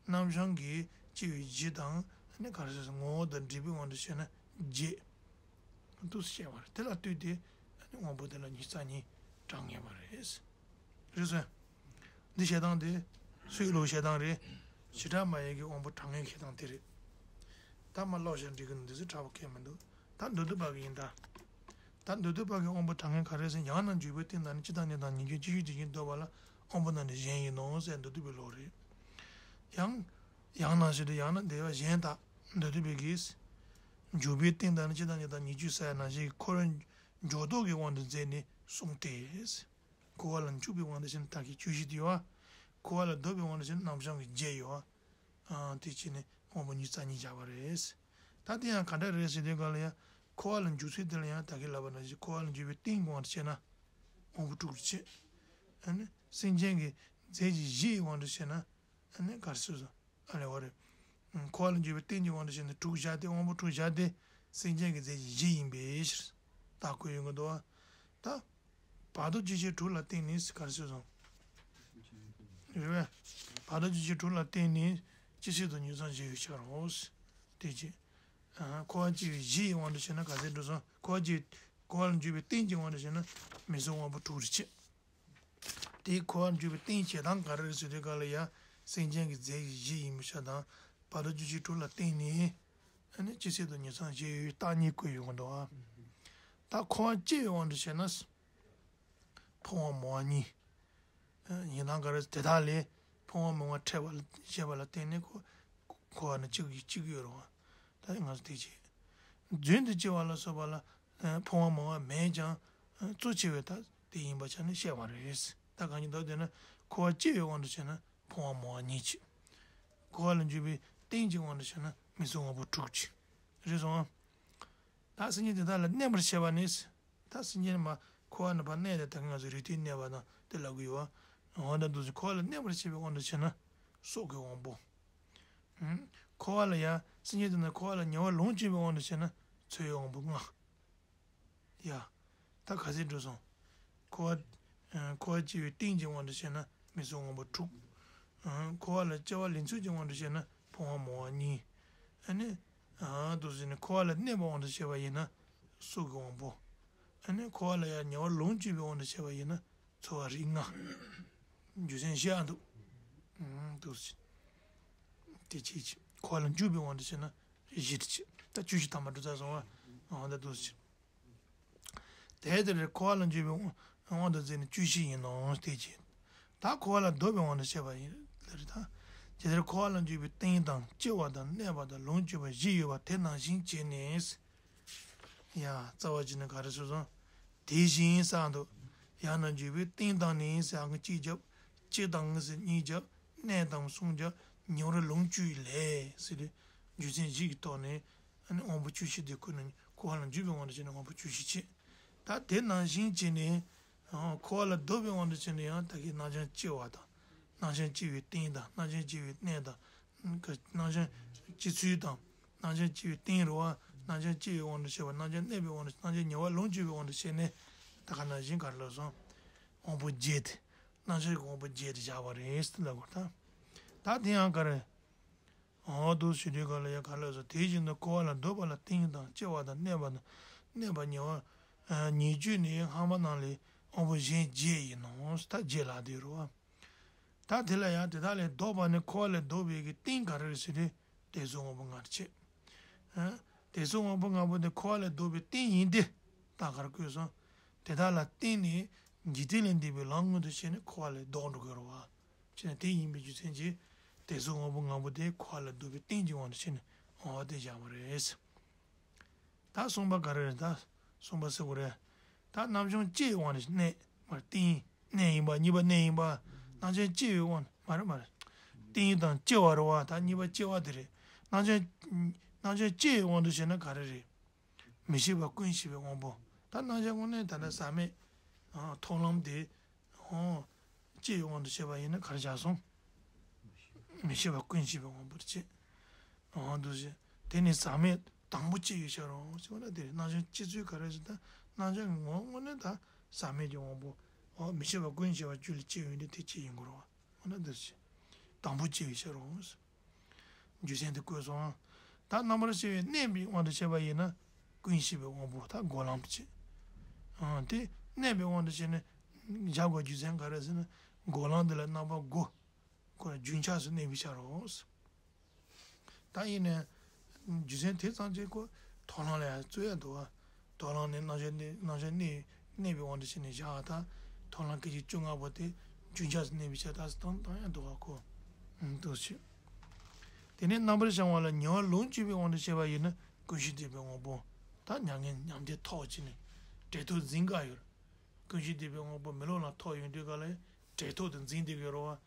རྣམ་བྱང་གི་སྐྱེ་བའི་གཞི་དང་ནི་ག་རེ་ཟེར་ངོ་བོ་དང་འབྲས་བུའི་དབང་དུ་བྱས་ན་བརྒྱད། འདུག་སེ་བཤད་པ་རེད། དེ་ལ་ལྟོས་ཏེ་དབང་པོ་དེ་ལ་ཉི་ཤུ་རྩ་གཉིས་གྲངས་ངེས་པ་རེད། རེད་སོང་། འདི་བཤད་སྟངས་དེ་སུའི་ལུགས་བཤད་སྟངས་རེད། བྱེ་བྲག་སྨྲ་བའི་གི་དབང་པོ་གྲངས་ངེས་བཤད་སྟངས་དེ་རེད། ད་མ་ཀློག་བཞག་འགྲིག་གི་འདུག་འདི་ཚོ་དྲག་པོ་གལ་མི་འདུག་ད་མདོ་སྡུད་པ་གི་ཡིན་ད། ད་མདོ་སྡུད་པ་གི་དབང་པོ་གྲངས་ངེས་ག་རེ་ཟེར་ཡང་ན་འཇུག་པའི་རྟེན་དང་ནི་སྤྱི་དང་ཉིད་དང་ཉེ་རྒྱུ་ཅི་ཞིག་དེ་བཞིན་འདོད་པ་ལ་དབང་པོ་རྣམས་ནི་གཞན་ཡིན་ནོ་ཟེར་མདོ་སྡུད་པའི་ལུགས་རེད། ཡང་། ཡང་ན་ཞེས་དུས་ཡང་ན་འདོད་པ་གཞན་དག་མདོ་སྡུད་པའི་གིས། འཇུག་པའི་རྟེན་དང་ནི་སྤྱི་དང་ཉིད་དང་ཉེ་རྒྱུ་ཟེར་ཡ་ནང་བཞིན་འཁོར་བའི་འཇུག་ལྡོག་གི་དབང་དུ་མཛད་ནས་གསུངས་ཏེ། འཁོར་བ་ལ་འཇུག་པའི་དབང་དུ་བྱས་ན་ད་གིན་བཅུ་བཞི་དེ་ཡོད། འཁོར་བ་ལ་ལྡོག་པའི་དབང་དུ་བྱས་ན་རྣམ་བྱང་གི་བརྒྱད་ཡོད། ཨ་དེ་བྱས་ནས་དབང་པོ་ཉི་ཤུ་རྩ་གཉིས་བཞག་པ་རེད། ད་དེ་ཡང་ག་འདྲ་རེད་ཟེར་དུས་ག་ལ་ཡང་འཁོར་བ་ལ་འཇུག་ཚུལ་དེ་ལ་ཡང་ད་གིན་ལབ་པ་ནང་བཞིན་འཁོར་བ་ལ་འཇུག་པའི་རྟེན་གྱི་དབང་དུ་བྱས་ན་དབང་པོ་དྲུག་ཏུ་བྱས། ཨ་ནི་སེམས་ཅན་གྱི་རྫས་ཀྱི་གཞི་ཡི་དབང་དུ་བྱས་ན་ཨ་ནི་ག་རེ་ཟེར་སོང་། ཨ་ལས་བ་རེད། འཁོར་བ་ལ་འཇུག་པའི་རྟེན་གྱི་དབང་དུ་བྱས་ནས་དྲུག་བཞག་སྟེ་དབང་པོ་དྲུག་བཞག་སྟེ་སེམས་ཅན་གྱི་རྫས་ཀྱི་གཞི་ཡིན་པའི་ཕྱིར་ད་བཀོད་ཡོང་གི་འདུག་བ། ད། བར་དོ་རྒྱུ་ཆོས་དྲུག་ལ་བརྟེན་ནས་ག་རེ་ཟེར་སོང་། རེད་པས། བར་དོ་རྒྱུ་ཆོས་དྲུག་ལ་བརྟེན་ནས་ཅི་སྲིད་དུ་ཉིང་མཚམས་བཞེས་པའི་ཕྱིར་རོ། དེ་ཅི། ཨ་འཁོར་བ་སྐྱེ་བའི་གཞི་ཡི་དབང་དུ་བྱས་ན་ག་ཚད་འགྲོ་སོང་། འཁོར་བ་སྐྱེ། འཁོར་བ་ལ་འཇུག་པའི་རྟེན་གྱི་དབང་དུ་བྱས་ན་མིག་གཟུགས་དབང་པོ་དྲུག་རེ་ཆེ། དེའི་འཁོར་བ་ལ་འཇུག་པའི་རྟེན་བྱེད་སྟངས་ག་རེ་རེད་ཟེར་དུས་ག་ལ་ཡ། སེམས་ཅན་གྱི་རྫས་ཀྱི་གཞི་ཡིན་པའི་ཕྱིར་དང་། བར་དོ་རྒྱུ་ཆོས་དྲུག་ལ་བརྟེན་ནས། ཨ་ནི་ཅི་སྲིད་དུ་ཉིང་མཚམས་བཞེས་ཡོད་རྟགས་གཉིས་བཀོད་ཡོང་གི་འདུག་ཨ། ད་འཁོར་བ་སྐྱེ་བའི་དབང་དུ་བྱས་ན། ཕུང་པོ་མང་བ་གཉིས། ཡིན་ནའང་ག་རེ་དེ་དག་ལས་ཕུང་པོ་མང་བ་ཕྲད་པ་ལ་བཤད་པ་ལ་བརྟེན་ནས་ཁོ། འཁོར་བ་ནི་གཅིག་གིས་གཅིག་ཡོད་རུང་བ། ད་ང་ཚོ་དེ་བྱས། རྫུན་དུ་སྐྱེ་བ་ལ་སོགས་པ་ལ་ཕུང་པོ་མང་བ་མེད་ཀྱང་གཙོ་ཆེ་བའི་ད་དེ་ཡིན་པ་ཆ་ནས་བཤད་པ་རེད། ད་གང་ཡིན་ད་དེ་ན་འཁོར་བ་སྐྱེ་བའི་དབང་དུ་བྱས་ན་ཕུང་པོ་མང་བ་གཉིས་ཀྱིས། འཁོར་བ་ལ་འཇུག་པའི་རྟེན་གྱི་དབང་དུ་བྱས་ན་མིག་གཟུགས་དབང་པོ་དྲུག་ཅིག་རེད་སོང་ཨ། ད་སེམས་ཅན་དེ་དག་ལ་གནས་པར་བྱེད་པ་ནི། ད་སེམས་ཅན་མ་འཁོར་བ་ནི་ཕར་གནས་ཏེ་ད་གིན་ང་ཚོ་རིགས་མཐུན་གནས་པ་དང་དེ་ལབ་ཀྱི་ཡོད་བ། འོ་ད་འདུག་སེ་འཁོར་བ་ལ་གནས་པར་བྱེད་པའི་དབང་དུ་བྱས་ན་སྲོག་གི་དབང་པོ། ཧུམ། འཁོར་བ་ལ་ཡ་སེམས་ཅན་དེ་དག་འཁོར་བ་ལ་ཉེ་བར་ལོངས་སྤྱོད་པའི་དབང་དུ་བྱས་ན་ཚོར་བའི་དབང་པོ་ལྔ། ཡ། ད་ག་ཚད་འགྲོ་སོང་། འཁོར་བ། འཁོར་བར་སྐྱེ་བའི་རྟེན་གྱི་དབང་དུ་བྱས་ན་མི་གཟུགས་དབང་པོ་དྲུག་འཁོར་བ་ལ་སྐྱེ་བ་ལེན་ཚུལ་གྱི་དབང་དུ་བྱས་ན་ཕུང་པོ་མོ་བ་གཉིས། ཨ་ནི། འདུག་ཟེར་ནས་འཁོར་བ་ལ་གནས་པའི་དབང་དུ་བྱས་པ་ཡིན་ན་གཟུགས་ཀྱི་དབང་པོ། ཨ་ནི་འཁོར་བ་ལ་ཡང་ཉེ་བར་ལོངས་སྤྱོད་པའི་དབང་དུ་བྱས་པ་ཡིན་ན་ཚོར་བ་རིགས་ལྔ། རྒྱུ་མཚན་བཞི་ཨ་འདུག་འདུག་ཟེར། དེ་ཅིག་ཅིག་འཁོར་བ་ལ་འཇུག་པའི་དབང་དུ་བྱས་ན་བཞི་དེ་ཅིག་ད་བཅུ་བཞི་ཐམ་པ་འགྲོ་ཚར་སོང་བ། འོ་ད་འདུག་ཟེར། དེ་ལྟར་འཁོར་བ་ལ་འཇུག་པའི་དབང་དུ་མཛད་ནི་བཅུ་བཞི་ཡིན་ནོ་དེ་བྱས། ད་འཁོར་བ་ལ་ལྡོག་པའི་དབང་དུ་བྱས་པ་ཡིན་ལ་རེད་ད། ཇི་ལྟར་འཁོར་བ་ལ་འཇུག་པའི་རྟེན་དང་སྐྱེ་བ་དང་གནས་པ་དང་ལོངས་སྤྱོད་པ་བཞི་ཡོད་པ་དེ་ནང་བཞིན་བྱས་ནས། ཡ། རྩ་བ་བྱས་ནས་ག་རེ་ཟེར་སོང་། དེ་བཞིན་ས་འདུག་ཡང་ན་འཇུག་པའི་རྟེན་དང་ནི་ཟེར་ཨང་གཅིག་བརྒྱབ། སྐྱེ་དང་ཟེར་གཉིས་བརྒྱབ། གནས་དང་གསུམ་བརྒྱབ། ཉེ་བར་ལོངས་སྤྱོད་ལས་ཟེར་ཏེ། རྒྱུ་མཚན་བཞི་གི་ཐོག་ནས། ཨ་ནི་དབང་པོ་བཅུ་བཞི་དེ་ཀུན་ནས་འཁོར་བ་ལ་འཇུག་པའི་དབང་དུ་བྱས་ནས་དབང་པོ་བཅུ་བཞི་བྱེད། ད་དེ་ནང་བཞིན་བྱས་ནས། འཁོར་བ་ལ་ལྡོག་པའི་དབང་དུ་བྱས་ནས་ཡང་ད་གིན་རྣམ་གཞག་སྐྱེ་བ་དང་། རྣམ་གཞག་སྐྱེ་བའི་རྟེན་དང་རྣམ་གཞག་སྐྱེ་བའི་གནས་དང་། རྣམ་གཞག་སྐྱེ་ཚུལ་དང་། རྣམ་གཞག་སྐྱེ་བའི་རྟེན་རེད་བ། རྣམ་གཞག་སྐྱེ་བའི་དབང་དུ་བྱས་པ་རྣམ་གཞག་གནས་པའི་དབང་དུ་རྣམ་གཞག་ཉེ་བར་ལོངས་སྤྱོད་པའི་དབང་དུ་བྱས་ནས། ད་ག་ནང་བཞིན་ག་རེ་ལབ་སོང་། དབང་པོ་བརྒྱད་དེ། རྣམ་གཞག་གི་དབང་པོ་བརྒྱད་དེ་བཞག་པ་རེད་ཟེར་ལབ་དགོས་ད། ད་དེ་ཡང་ག་རེ། འོ་འདུག་ཞུ་དུས་ག་ལ་ཡ་ག་ལ་སོ་དེ་བཞིན་དུ་འཁོར་བ་ལ་ལྡོག་པ་ལ་རྟེན་དང་སྐྱེ་བ་དང་གནས་པ་དང་གནས་པ་ཉེ་བ། ཉེ་སྤྱོད་ནི་སྔ་མ་རྣམས་ལས་དབང་པོ་གཞན་བརྒྱད་ཡིན་ནོ། ད་བརྒྱད་ལ་དེ་རུ་བ། ད་དེ་ལ་ཡང་དེ་དག་ལས་ལྡོག་པ་ནི་འཁོར་བ་ལས་ལྡོག་པའི་གི་རྟེན་ག་རེ་རེད་ཟེར་དུས་དེ་གཟུགས་དབང་པོ་ལྔ་རེད་ཅེས། དེ་གཟུགས་དབང་པོ་ལྔ་པོ་དེ་འཁོར་བ་ལས་ལྡོག་པའི་རྟེན་ཡིན་ཏེ། ད་ག་རེ་བཀོད་སོང་། དེ་དག་ལ་བརྟེན་ནས་འཇིག་རྟེན་ལས་འདས་པའི་ལམ་མངོན་དུ་བྱས་ནས་འཁོར་བ་ལས་ལྡོག་འགྲོ་དགོས་རེད་བ། བྱས་ན་དེ་ཡིན་པའི་རྒྱུ་མཚན་གྱིས་དེ་གཟུགས་དབང་པོ་ལྔ་པོ་དེ་འཁོར་བ་ལས་ལྡོག་པའི་རྟེན་གྱི་དབང་དུ་བྱས་ནས་འོ་དེ་བཞག་པ་རེད། ད་གསུམ་པ་ག་རེ་རེད་ད། གསུམ་པ་ཟེར་དགོས་རེད། ད་རྣམ་བྱང་སྐྱེ་བའི་དབང་དུ་གནས་མར་རྟེན་གནས་ཡིན་པ་གཉིས་པ་གནས་ཡིན་པ། རྣམ་བྱང་སྐྱེ་བའི་དབང་མ་རེད་མ་རེད། རྟེན་དང་སྐྱེ་བ་རེད་བ་ད་གཉིས་པ་སྐྱེ་བ་དེ་རེད། རྣམ་བྱང་རྣམ་བྱང་སྐྱེ་བའི་དབང་དུ་བྱས་ན་ག་རེ་རེད། མི་ཤེས་པ་ཀུན་ཤེས་པའི་དབང་པོ། ད་རྣམ་གཞག་དངོས་གནས་ད་ལྟ་ཟག་མེད། ཨ། མཐོང་ལམ་དེ། ཨོ། སྐྱེ་བའི་དབང་དུ་བྱས་པ་ཡིན་ན་ག་རེ་བཞག་སོང་། མི་ཤེས་པ་ཀུན་ཤེས་པའི་དབང་པོར་བྱེད། ཨོ་འདུ་བྱེད། དེ་ནི་ཟག་མེད་དང་པོ་སྐྱེ་བའི་ཕྱིར་རོ་ཞེས་པ་ན་དེ་རེད། རྣམ་གཞག་སྐྱེ་ཚུལ་ག་རེ་ཟེར་ན་རྣམ་གཞག་གི་ངོ་བོ་དངོས་གནས་ད་ཟག་མེད་ཀྱི་དབང་པོ། ཨོ་མི་ཤེས་པ་ཀུན་ཤེས་པ་རྒྱུད་ལ་སྐྱེ་བ་ཡིན་དུས་དེ་སྐྱེ་ཡིན་དགོས་རོ། ཨོ་ན་འདུ་བྱེད། དང་པོ་སྐྱེ་བའི་ཕྱིར་རོ། རྒྱུ་མཚན་དེ་བཀོད་སོང་། ད་རྣམ་པར་ཤེས་པའི་གནས་པའི་དབང་དུ་བྱས་པ་ཡིན་ན་ཀུན་ཤེས་པའི་དབང་པོ་ད་སྒོ་ལམ་དུ་བྱེད། ཨང་། དེ་གནས་པའི་དབང་དུ་བྱས་ནས་བཞག་དགོས་རྒྱུ་མཚན་ག་རེ་ཟེར་ན་སྒོ་ལམ་འདི་ལ་རྣམ་པ་དགུ། ཁོ་རང་རྒྱུན་ཆགས་སུ་གནས་པའི་ཕྱིར་རོ། ད་ཡིན་ནས་རྒྱུ་མཚན་དེ་ཙམ་གྱིས་ཁོ་མཐོང་ལམ་ལ་ཡང་རྩོད་ཡ་འདུག་བ། མཐོང་ལམ་ནི་རྣམ་གཞག་གནས་རྣམ་གཞག་གནས་གནས་པའི་དབང་དུ་བྱས་ནས་བཞག་ད། མཐོང་ལམ་སྐད་ཅིག་བཅོ་ལྔ་པོ་དེ་རྒྱུན་ཆགས་སུ་གནས་པའི་ཕྱིར་ད་སུ་བཏང་བཏང་ཡང་འདུག་ག་ཁོ། ཨུམ་འདུག་ཕྱིར། དེ་ནས་རྣམ་པར་བྱང་བ་ལ་ཉེ་བར་ལོངས་སྤྱོད་པའི་དབང་དུ་བྱས་པ་ཡིན་ན་ཀུན་ཤེས་ལྡན་པའི་དབང་པོ། ད་མྱ་ངན་མྱང་འདས་ཐོག་བྱས་ནས་འབྲས་ཐོག་འཛིན་ག་ཡོད། ཀུན་ཤེས་ལྡན་པའི་དབང་པོ་མེ་ལོང་ལ་ཐོག་ཡོང་དུས་ག་ལ་འབྲས་ཐོག་ཏུ་འཛིན་བསྡད་ཀྱི་ཡོད་རེད་བ།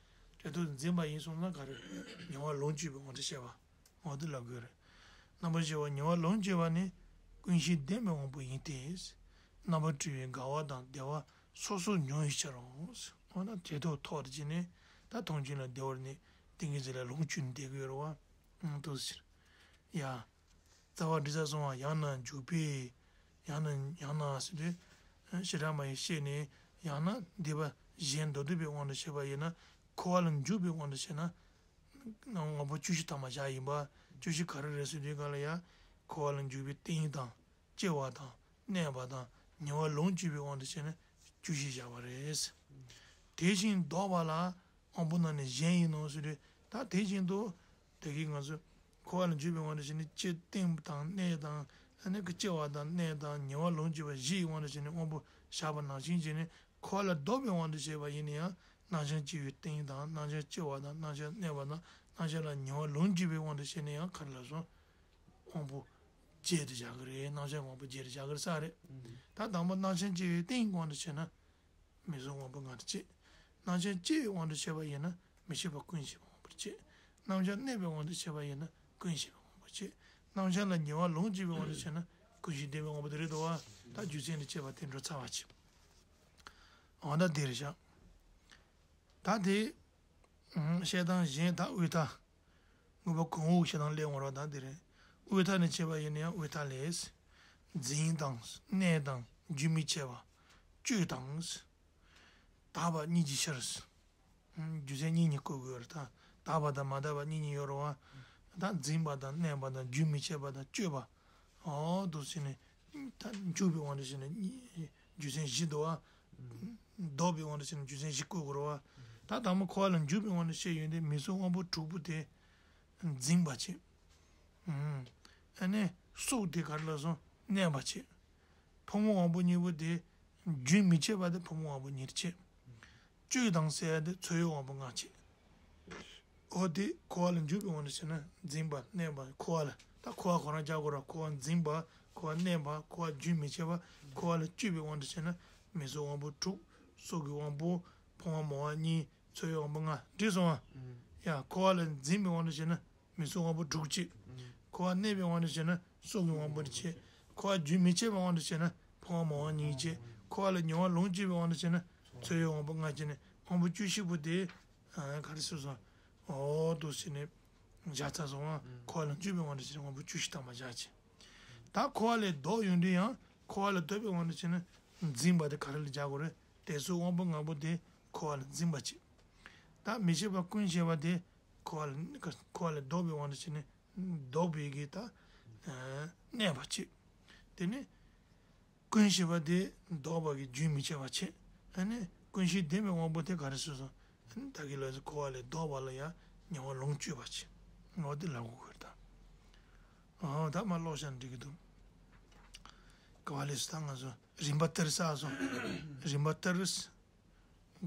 འབྲས་ཐོག་ཏུ་འཛིན་པ་ཡིན་སོང་ན་ག་རེ་ཉེ་བར་ལོངས་སྤྱོད་པའི་དབང་དུ་བྱས་པ། འོ་དེ་ལབ་དགོས་རེད། རྣམ་པར་ཤེས་པ་ཉེ་བར་ལོངས་སྤྱོད་པ་ནི་ཀུན་ཤེས་ལྡན་པའི་དབང་པོ་ཡིན་ཏེ། རྣམ་པར་གྲོལ་བའི་དགའ་བ་དང་བདེ་བ་སོ་སོར་མྱོང་བའི་ཕྱིར་རོ། འོ་ན་དེ་ཐོག་ཐོག་ཏུ་བྱས་ནས་ད་མཐོང་ཆོས་ལ་བདེ་བར་གནས་ཏིང་ངེ་འཛིན་ལ་ལོངས་སྤྱོད་ནས་བསྡད་ཀྱི་ཡོད་རེད་བ། ཨང་དུ་ཟེར། ཡ། རྩ་བ་འདྲི་ས་སོང་བ་ཡང་ན་འཇུག་པས། ཡང་ན་ཡང་ན་ཟེར་དུས། བྱེ་བྲག་སྨྲ་བའི་ཤེས་ནས་ཡང་ན་འདས་པ་གཞན་མདོར་བསྡུས་པའི་དབང་དུ་བྱས་པ་ཡིན་ན་འཁོར་བ་ལ་འཇུག་པའི་དབང་དུ་བྱས་ན། དབང་པོ་བཅུ་བཞི་ཐམ་པ་བཞག་ཡིན་པ། བཅུ་བཞི་ག་རེ་རེད་ཟེར་དུས་ག་ལ་ཡ། འཁོར་བ་ལ་འཇུག་པའི་རྟེན་དང་། སྐྱེ་བ་དང་། གནས་པ་དང་། ཉེ་བར་ལོངས་སྤྱོད་པའི་དབང་དུ་བྱས་ནས་བཅུ་བཞི་བཞག་པ་རེད། དེ་བཞིན་ལྡོག་པ་ལ་དབང་པོ་རྣམས་ནི་གཞན་ཡིན་ནོ་ཟེར་དུས་ད་དེ་བཞིན་དུ། དེ་གིས་ང་ཚོས་འཁོར་བ་ལ་འཇུག་པའི་དབང་དུ་བྱས་ནས་སྐྱེ་རྟེན་དང་གནས་དང་། ཨ་ནི་སྐྱེ་བ་དང་གནས་དང་ཉེ་བར་ལོངས་སྤྱོད་པ་བཞིའི་དབང་དུ་བྱས་ནས་དབང་པོ་བཞག་པ་ནང་བཞིན་བྱས་ནས། འཁོར་བ་ལ་ལྡོག་པའི་དབང་དུ་བྱས་པ་ཡིན་ན་ཡང་རྣམ་གཞག་སྐྱེ་བའི་རྟེན་དང་རྣམ་གཞག་སྐྱེ་བ་དང་རྣམ་གཞག་གནས་པ་དང་རྣམ་གཞག་ལ་ཉེ་བར་ལོངས་སྤྱོད་པའི་དབང་དུ་བྱས་ནས་ཡང་ག་རེ་ལབ་སོང་། དབང་པོ་བརྒྱད་དུ་བཞག་གི་རེད། རྣམ་གཞག་དབང་པོ་བརྒྱད་དུ་བཞག་གི་རེད་ས་རེད། ད་དང་པོ་རྣམ་གཞག་སྐྱེ་བའི་རྟེན་དབང་དུ་བྱས་ན་མི་གཟུགས་དབང་པོ་ལྔ་དུ་བྱེད། རྣམ་གཞག་སྐྱེ་བའི་དབང་དུ་བྱས་པ་ཡིན་ན་མི་ཤེས་པ་ཀུན་ཤེས་པའི་དབང་པོར་བྱེད། རྣམ་གཞག་གནས་པའི་དབང་དུ་བྱས་པ་ཡིན་ན་ཀུན་ཤེས་པའི་དབང་པོར་བྱེད། རྣམ་གཞག་ལ་ཉེ་བར་ལོངས་སྤྱོད་པའི་དབང་དུ་བྱས་ན་ཀུན་ཤེས་ལྡན་པའི་དབང་པོ་དེ་རེད་དོ། ད་རྒྱུ་མཚན་དུ་བྱས་པ་དེ་འགྲོ་ཚར་བ་བྱེད། འོ་ད་དེ་རེད་ཤག་ད་དེ། བཤད་སྟངས་གཞན་དག་དབུས་མཐའ། དངོས་པོ་གོང་འོག་བཤད་སྟངས་ལས་འོང་རོགས་དང་དེ་རེད། དབུས་མཐའ་ནས་བྱས་པ་ཡིན་ན་ཡང་དབུས་མཐའ་ལས། འཛིན་དང་གནས་དང་རྒྱུན་མི་འཆད་པ། སྤྱོད་དང་། དག་པ་གཉིས་ཀྱི་ཕྱིར། རྒྱུ་མཚན་གཉིས་གཉིས་བཀོད་དགོས་རེད་ད། དག་པ་དང་མ་དག་པ་གཉིས་གཉིས་ཡོད་རེད་བ། ད་འཛིན་པ་དང་གནས་པ་དང་རྒྱུན་མི་འཆད་པ་དང་གཅོད་པ། འོ་འདུག་ཟེར་ནས། ད་འཇུག་པའི་དབང་དུ་བྱས་ནས་རྒྱུ་མཚན་བཞི་འདུག་བ། ལྡོག་པའི་དབང་དུ་བྱས་ནས་རྒྱུ་མཚན་བཞི་བཀོད་དགོས་རེད་བ། ད་དང་པོ་འཁོར་བ་ལ་འཇུག་པའི་དབང་དུ་བྱས་ཡོད་དེ་མིང་གཟུགས་དབང་པོ་དྲུག་པོ་དེ། འཛིན་པ་བྱེད། ཨ་ནི་སྲོག་དེ་ག་རེ་ལབ་སོང་གནས་པ་བྱེད། ཕོ་མོ་དབང་པོ་གཉིས་པོ་དེ། རྒྱུན་མི་འཆད་པ་དེ་ཕོ་མོ་དབང་པོ་ཉིད་བྱེད། གཅོད་དང་ཟེར་ཡ་དེ་འཚོལ་བའི་དབང་པོ་ལྔ་བྱེད། འོ་དེ་འཁོར་བ་ལ་འཇུག་པའི་དབང་དུ་བྱས་ན་འཛིན་པ་གནས་པ་འཁོར་བ་ལ་ད་འཁོར་བ་ཁོ་རང་རྒྱག་དགོས་ར། འཁོར་བ་འཛིན་པ་འཁོར་བ་གནས་པ་འཁོར་བ་རྒྱུན་མི་འཆད་པ། འཁོར་བ་ལ་གཅོད་པའི་དབང་དུ་བྱས་ན་མིང་གཟུགས་དབང་པོ་དྲུག་སྲོག་གི་དབང་པོ། ཕོ་མོ་དབང་པོ་གཉིས། འཚོལ་བའི་དབང་པོ་ལྔ། འགྲིག་སོང་ཨ། ཡ་འཁོར་བ་ལ་འཛིན་པའི་དབང་དུ་བྱས་ན། མིང་གཟུགས་དབང་པོ་དྲུག་བྱེད། འཁོར་བ་གནས་པའི་དབང་དུ་བྱས་ན་སྲོག་གི་དབང་པོ་ནི་བྱེད། འཁོར་བ་རྒྱུན་མི་འཆད་པའི་དབང་དུ་བྱས་ན་ཕོ་བ་མོ་བ་གཉིས་བྱེད། འཁོར་བ་ལ་ཉེ་བར་ལོངས་སྤྱོད་པའི་དབང་དུ་བྱས་ན་འཚོལ་བའི་དབང་པོ་ལྔ་བྱས་ནས་དབང་པོ་བཅུ་བཞི་པོ་དེ། ག་རེ་ཟེར་སོང་། འོ་འདུག་བྱས་ནས་བཞག་ཚར་སོང་ཨ། འཁོར་བ་ལ་འཇུག་པའི་དབང་དུ་བྱས་ནས་དབང་པོ་བཅུ་བཞི་ཐམ་པ་བཞག་བྱས། ད་འཁོར་བ་ལས་ལྡོག་ཡོང་དུས་ཡང་འཁོར་བ་ལས་ལྡོག་པའི་དབང་དུ་བྱས་ན་འཛིན་པ་དེ་ག་རེ་ལ་སྦྱར་དགོས་རེད། དེ་ཚོ་དབང་པོ་ལྔ་པོ་དེ་འཁོར་བ་ལ་འཛིན་པ་བྱེད། ད་མི་ཤེས་པ་ཀུན་ཤེས་པ་དེ། འཁོར་བ་ལ་འཁོར་བ་ལས་ལྡོག་པའི་དབང་དུ་བྱས་ནས་ལྡོག་པའི་གི་ད་གནས་པ་བྱེད། དེ་ནས་ཀུན་ཤེས་པ་དེ་ལྡོག་པ་གི་རྒྱུན་མི་འཆད་པ་བྱེད། ཨ་ནི་ཀུན་ཤེས་ལྡན་པའི་དབང་པོ་དེ་ག་རེ་ཟེར་སོང་། ཨ་ནི་ད་གི་ལ་འཁོར་བ་ལས་ལྡོག་པ་ལ་ཡང་ཉེ་བར་ལོངས་སྤྱོད་པ་བྱེད། འོ་དེ་ལབ་དགོས་ཀྱི་རེད་ད། ཨོ་ད་མ་ཀློག་བཞག་འགྲིག་གི་འདུག་ག་བ་ལས་སུ་ད་ང་ཚོ་རིམ་པ་ལྟར་བསགས་སོང་། རིམ་པ་ལྟར།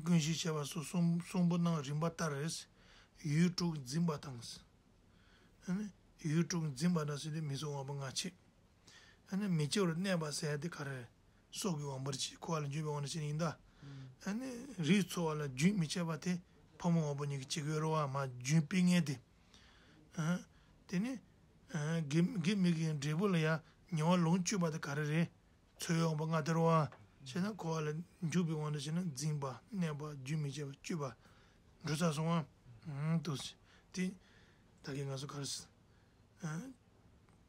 ཀུན་ཤེས་བྱ་བ་སོགས་གསུམ་གསུམ་པོ་རྣམས་རིམ་པ་ལྟར། ཡུལ་དྲུག་འཛིན་པ་དང་། ཨ་ནི་ཡུལ་དྲུག་འཛིན་པ་དང་ཟེར་དུས་མིང་གཟུགས་དབང་པོ་ལྔ་བྱེད། ཨ་ནི་མི་སྐྱེ་བར་གནས་པ་ཟེར་ཡ་དེ་ག་རེ་རེད། སྲོག་གི་དབང་པོ་རེད་ཅེས་འཁོར་བ་ལ་འཇུག་པའི་དབང་དུ་བྱས་ནས་ཡིན་ད། ཨ་ནི་རིགས་འཚོ་བ་ལ་རྒྱུན་མི་འཆད་པ་དེ་ཕོ་མོ་དབང་པོ་གཉིས་ཀྱི་བྱེད་དགོས་རེད་བ། མ་རྒྱུན་སྤེལ་ངེས་དེ། ཨ། དེ་ནི། ཨ། དགེ་དགེ་མི་དགེའི་འབྲས་བུ་ལ་ཡང་ཉེ་བར་ལོངས་སྤྱོད་པ་དེ་ག་རེ་རེད། འཚོལ་བའི་དབང་པོ་ལྔ་དེ་རེད་བ། བྱས་ན་འཁོར་བ་ལ་འཇུག་པའི་དབང་དུ་བྱས་ན་འཛིན་པ་གནས་པ་རྒྱུན་མི་འཆད་པ་གཅོད་པ། འགྲོ་ཚར་སོང་ང་། ཨང་དུ། དེ། ད་གིན་ང་ཚོ་ག་རེ་ཟེར། ཨ།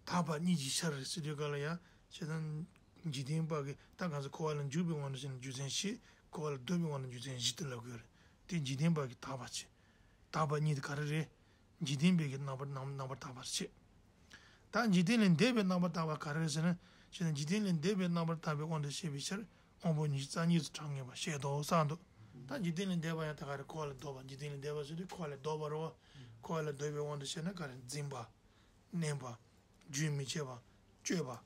དག་པ་གཉིས་ཀྱི་ཆར་ཟེར་དུས་ག་ལ་ཡང་བྱས་ན། འཇིག་རྟེན་པ་གི་ད་ག་ཚོད་འཁོར་བ་ལ་འཇུག་པའི་དབང་དུ་བྱས་ན་རྒྱུ་མཚན་བཞི། འཁོར་བ་ལ་ལྡོག་པའི་དབང་དུ་རྒྱུ་མཚན་བཞི་དེ་ལབ་དགོས་རེད། དེ་འཇིག་རྟེན་པ་གི་དག་པ་བྱེད། དག་པ་གཉིས་དེ་ག་རེ་རེད། འཇིག་རྟེན་པའི་གི་རྣམ་པར་རྣམ་རྣམ་པར་དག་པར་བྱེད། ད་འཇིག་རྟེན་ལས་འདས་པའི་རྣམ་པར་དག་པ་ག་རེ་རེད་ཟེར་ན། བྱས་ན་འཇིག་རྟེན་ལས་འདས་པའི་རྣམ་པར་དག་པའི་དབང་དུ་བྱས་པའི་ཕྱིར་དབང་པོ་ཉི་ཤུ་རྩ་གཉིས་སུ་གྲངས་ངེས་པ་ཞེས་དོ་གསུངས་འདུག་ད་འཇིག་རྟེན་ལས་འདས་པ་ཡང་ད་ག་རེ་འཁོར་བ་ལས་ལྡོག་པ། འཇིག་རྟེན་ལས་འདས་པ་ཟེར་དུས་འཁོར་བ་ལས་ལྡོག་པ་རེད་བ། འཁོར་བ་ལས་ལྡོག་པའི་དབང་དུ་བྱས་ན་ག་རེ་འཛིན་པ། གནས་པ། རྒྱུན་མི་འཆད་པ། གཅོད་པ།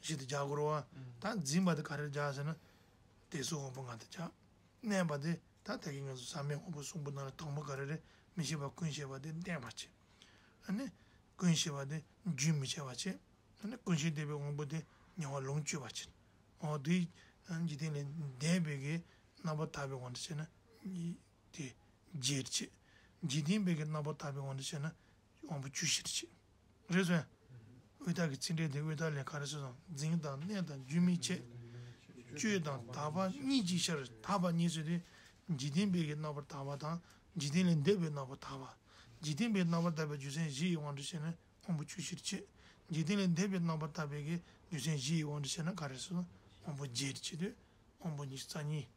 བཞི་དེ་སྦྱར་དགོས་རེད་བ། ད་འཛིན་པ་དེ་ག་རེ་སྦྱར་ཟེར་ན། དེ་ཚོ་དབང་པོ་ལྔ་དེ་སྦྱར། གནས་པ་དེ་ད་ལྟ་གི་ང་ཚོ་ཟབ་མོའི་དབང་པོ་གསུམ་པོ་ནང་ལ་དང་པོ་ག་རེ་རེད། མི་ཤེས་པ་ཀུན་ཤེས་པ་དེ་གནས་པ་བྱེད། ཨ་ནི། ཀུན་ཤེས་པ་དེ་རྒྱུན་མི་འཆད་པ་བྱེད། ཨ་ནི་ཀུན་ཤེས་ལྡན་པའི་དབང་པོ་དེ་ཉེ་བར་ལོངས་སྤྱོད་པ་བྱེད། འོ་དེ་འཇིག་རྟེན་ལས་འདས་པའི་གི་རྣམ་པར་དག་པའི་དབང་དུ་བྱས་ན། དེ་བརྒྱད་བྱེད། འཇིག་རྟེན་པའི་གི་རྣམ་པར་དག་པའི་དབང་དུ་བྱས་ན་དབང་པོ་བཅུ་བཞི་བྱེད། རེད་སོང་། དབུས་མཐའ་གི་ཚིག་འགྲེལ་དེ་དབུས་མཐའ་ལས་ག་རེ་ཟེར་སོང་། འཛིན་དང་གནས་དང་རྒྱུན་མི་འཆད། གཅོད་དང་དག་པ་གཉིས་ཀྱི་ཕྱིར། དག་པ་གཉིས་ཟེར་དུས། འཇིག་རྟེན་པའི་གི་རྣམ་པར་དག་པ་དང་། འཇིག་རྟེན་ལས་འདས་པའི་རྣམ་པར་དག་པ། འཇིག་རྟེན་པའི་རྣམ་པར་དག་པའི་རྒྱུ་མཚན་བཞི་ཡི་དབང་དུ་བྱས་ནས་དབང་པོ་བཅུ་བཞིར་བྱེད། འཇིག་རྟེན་ལས་འདས་པའི་རྣམ་པར་དག་པའི་གི་རྒྱུ་མཚན་བཞི་ཡི་དབང་དུ་བྱས་ན་ག་རེ་ཟེར་སོང་། དབང་པོ་བརྒྱད་བྱེད་དུས། དབང་པོ་ཉི་ཤུ་རྩ་གཉིས་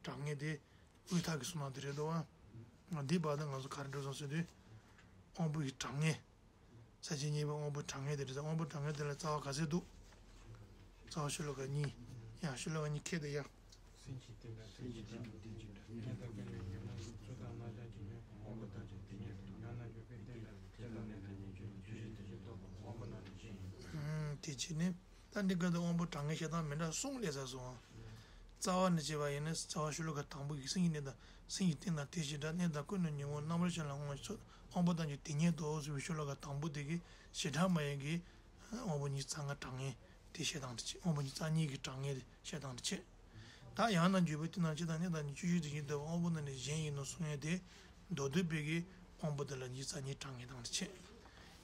གྲངས་ངེས་དེ་དབུས་མཐའ་གི་གསུང་སྟངས་དེ་རེད་འདུག་བ། འདི་བར་དུ་ང་ཚོ་ག་རེ་འགྲོ་སོང་ཟེར་དུས། དབང་པོ་ཡི་གྲངས་ངེས། ས་བཅད་གཉིས་པའི་དབང་པོ་གྲངས་ངེས་དེ་རེད། དབང་པོ་གྲངས་ངེས་དེ་ལ་རྩ་བ་ག་ཚད་འདུག་རྩ་བ་ཤོ་ལོ་ཀ་གཉིས། ཡ་ཤོ་ལོ་ཀ་གཉིས་ཁྱེར་དེ་ཡ། སེམས་ཀྱི་རྟེན་དང་སེམས་ཀྱི་རྟེན་དང་རྟེན་ཅིང་འབྲེལ། གཉེན་དང་ཀུན་ནས་ཉོན་མོངས་ཚུལ་དང་རྣམ་གཞག་གི་ཉོན་མོངས་དབང་པོ་ཐམས་ཅད་དེ་ཉིད་དུ་ཉོན་མོངས་ནང་གྱུར་པའི་རྟེན་དང་རྐྱེན་དང་གནས་དང་ཉེ་ཆར་ནི་རྒྱུ་ཞེས་དེ་བཞིན་རྟོག་པ་དབང་པོ་རྣམས་ནི་ཅི་ཡིན། དེ་བྱས་ནས། ད་འདི་ག་དུ་དབང་པོ་གྲངས་ངེས་བཤད་སྟངས་མི་འདྲ་གསུམ་སླེབས་ཚར་སོང་ང་། རྩ་བ་ནས་བྱས་པ་ཡིན་ན་རྩ་བ་ཤོ་ལོ་ཀ་དང་པོ་གི་སེམས་ཀྱི་གནས་དང་སེམས་ཀྱི་རྟེན་དང་དེ་བཞིན་སྒྲ། གནས་དང་ཀུན་ནས་ཉོན་མོངས་རྣམ་པར་ཤེས་ལ་དབང་བའི་ཚུལ། དབང་པོ་ཐམས་ཅད་དེ་ཉིད་དུ་ཟེར་བའི་ཤོ་ལོ་ཀ་དང་པོ་དེ་གི་བྱེ་བྲག་སྨྲ་བའི་གི་དབང་པོ་ཉི་ཤུ་རྩ་ལྔ་གྲངས་ངེས་དེ་བཤད་སྟངས་དེ་བྱེད། དབང་པོ་ཉི་ཤུ་རྩ་གཉིས་ཀྱི་གྲངས་ངེས་དེ་བཤད་སྟངས་དེ་བྱེད། ད་ཡང་ན་འཇུག་པའི་རྟེན་དང་རྐྱེན་དང་གནས་དང་ཉེ་ཆར་ཞེས་བསྟན་པའི་དབང་པོ་རྣམས་ནི་གཞན་ཡིན་ནོ་གསུང་ཡས་དེ། མདོ་སྡུད་པའི་གི་དབང་པོ་དེ་ལ་ཉི་ཤུ་རྩ་གཉིས་གྲངས་ངེས་དང་བྱེད།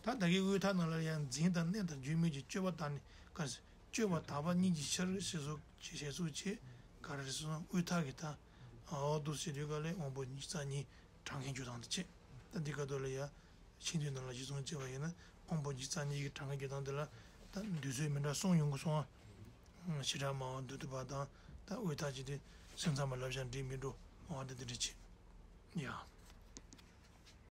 ད་ད་གི་དབུས་མཐའ་ནང་ལ་ཡང་འཛིན་དང་གནས་དང་རྒྱུན་མི་འཆད་གཅོད་པ་དང་ནི་ག་རེ་ཟེར། གཅོད་པ་དག་པ་གཉིས་ཀྱི་ཕྱིར་ཞེས་སོགས་ཀྱི་ཞེས་སོགས་ཀྱི་ག་རེ་ཟེར་སོང་། དབུས་མཐའ་གི་ད་འོ་འདུག་ཟེར་དུས་ག་ལས་དབང་པོ་ཉི་ཤུ་རྩ་གཉིས་གྲངས་ངེས་འཇུག་སྟངས་དེ་བྱེད། ད་འདི་ག་དུ་ལ་ཡང་ཤིང་འདུས་ནང་ལ་གཞི་བཟུང་བྱས་པ་ཡིན་ན་དབང་པོ་ཉི་ཤུ་རྩ་གཉིས་ཀྱི་གྲངས་ངེས་འཇུག་སྟངས་དེ་ལ་ད་འདུས་ཚུལ་མི་འདྲ་གསུམ་ཡོང་གི་སོང་ང་། བྱེ་བྲག་སྨྲ་བ་མདོ་སྡུད་པ་དང་ད་དབུས་མཐའ་གཅིག་དེ་སེམས་ཙམ་པ་ལབ་བཞག་འགྲིག་མི་འགྲོ། བ་དེ་འདི་འདྲ་བྱེད། ཡ།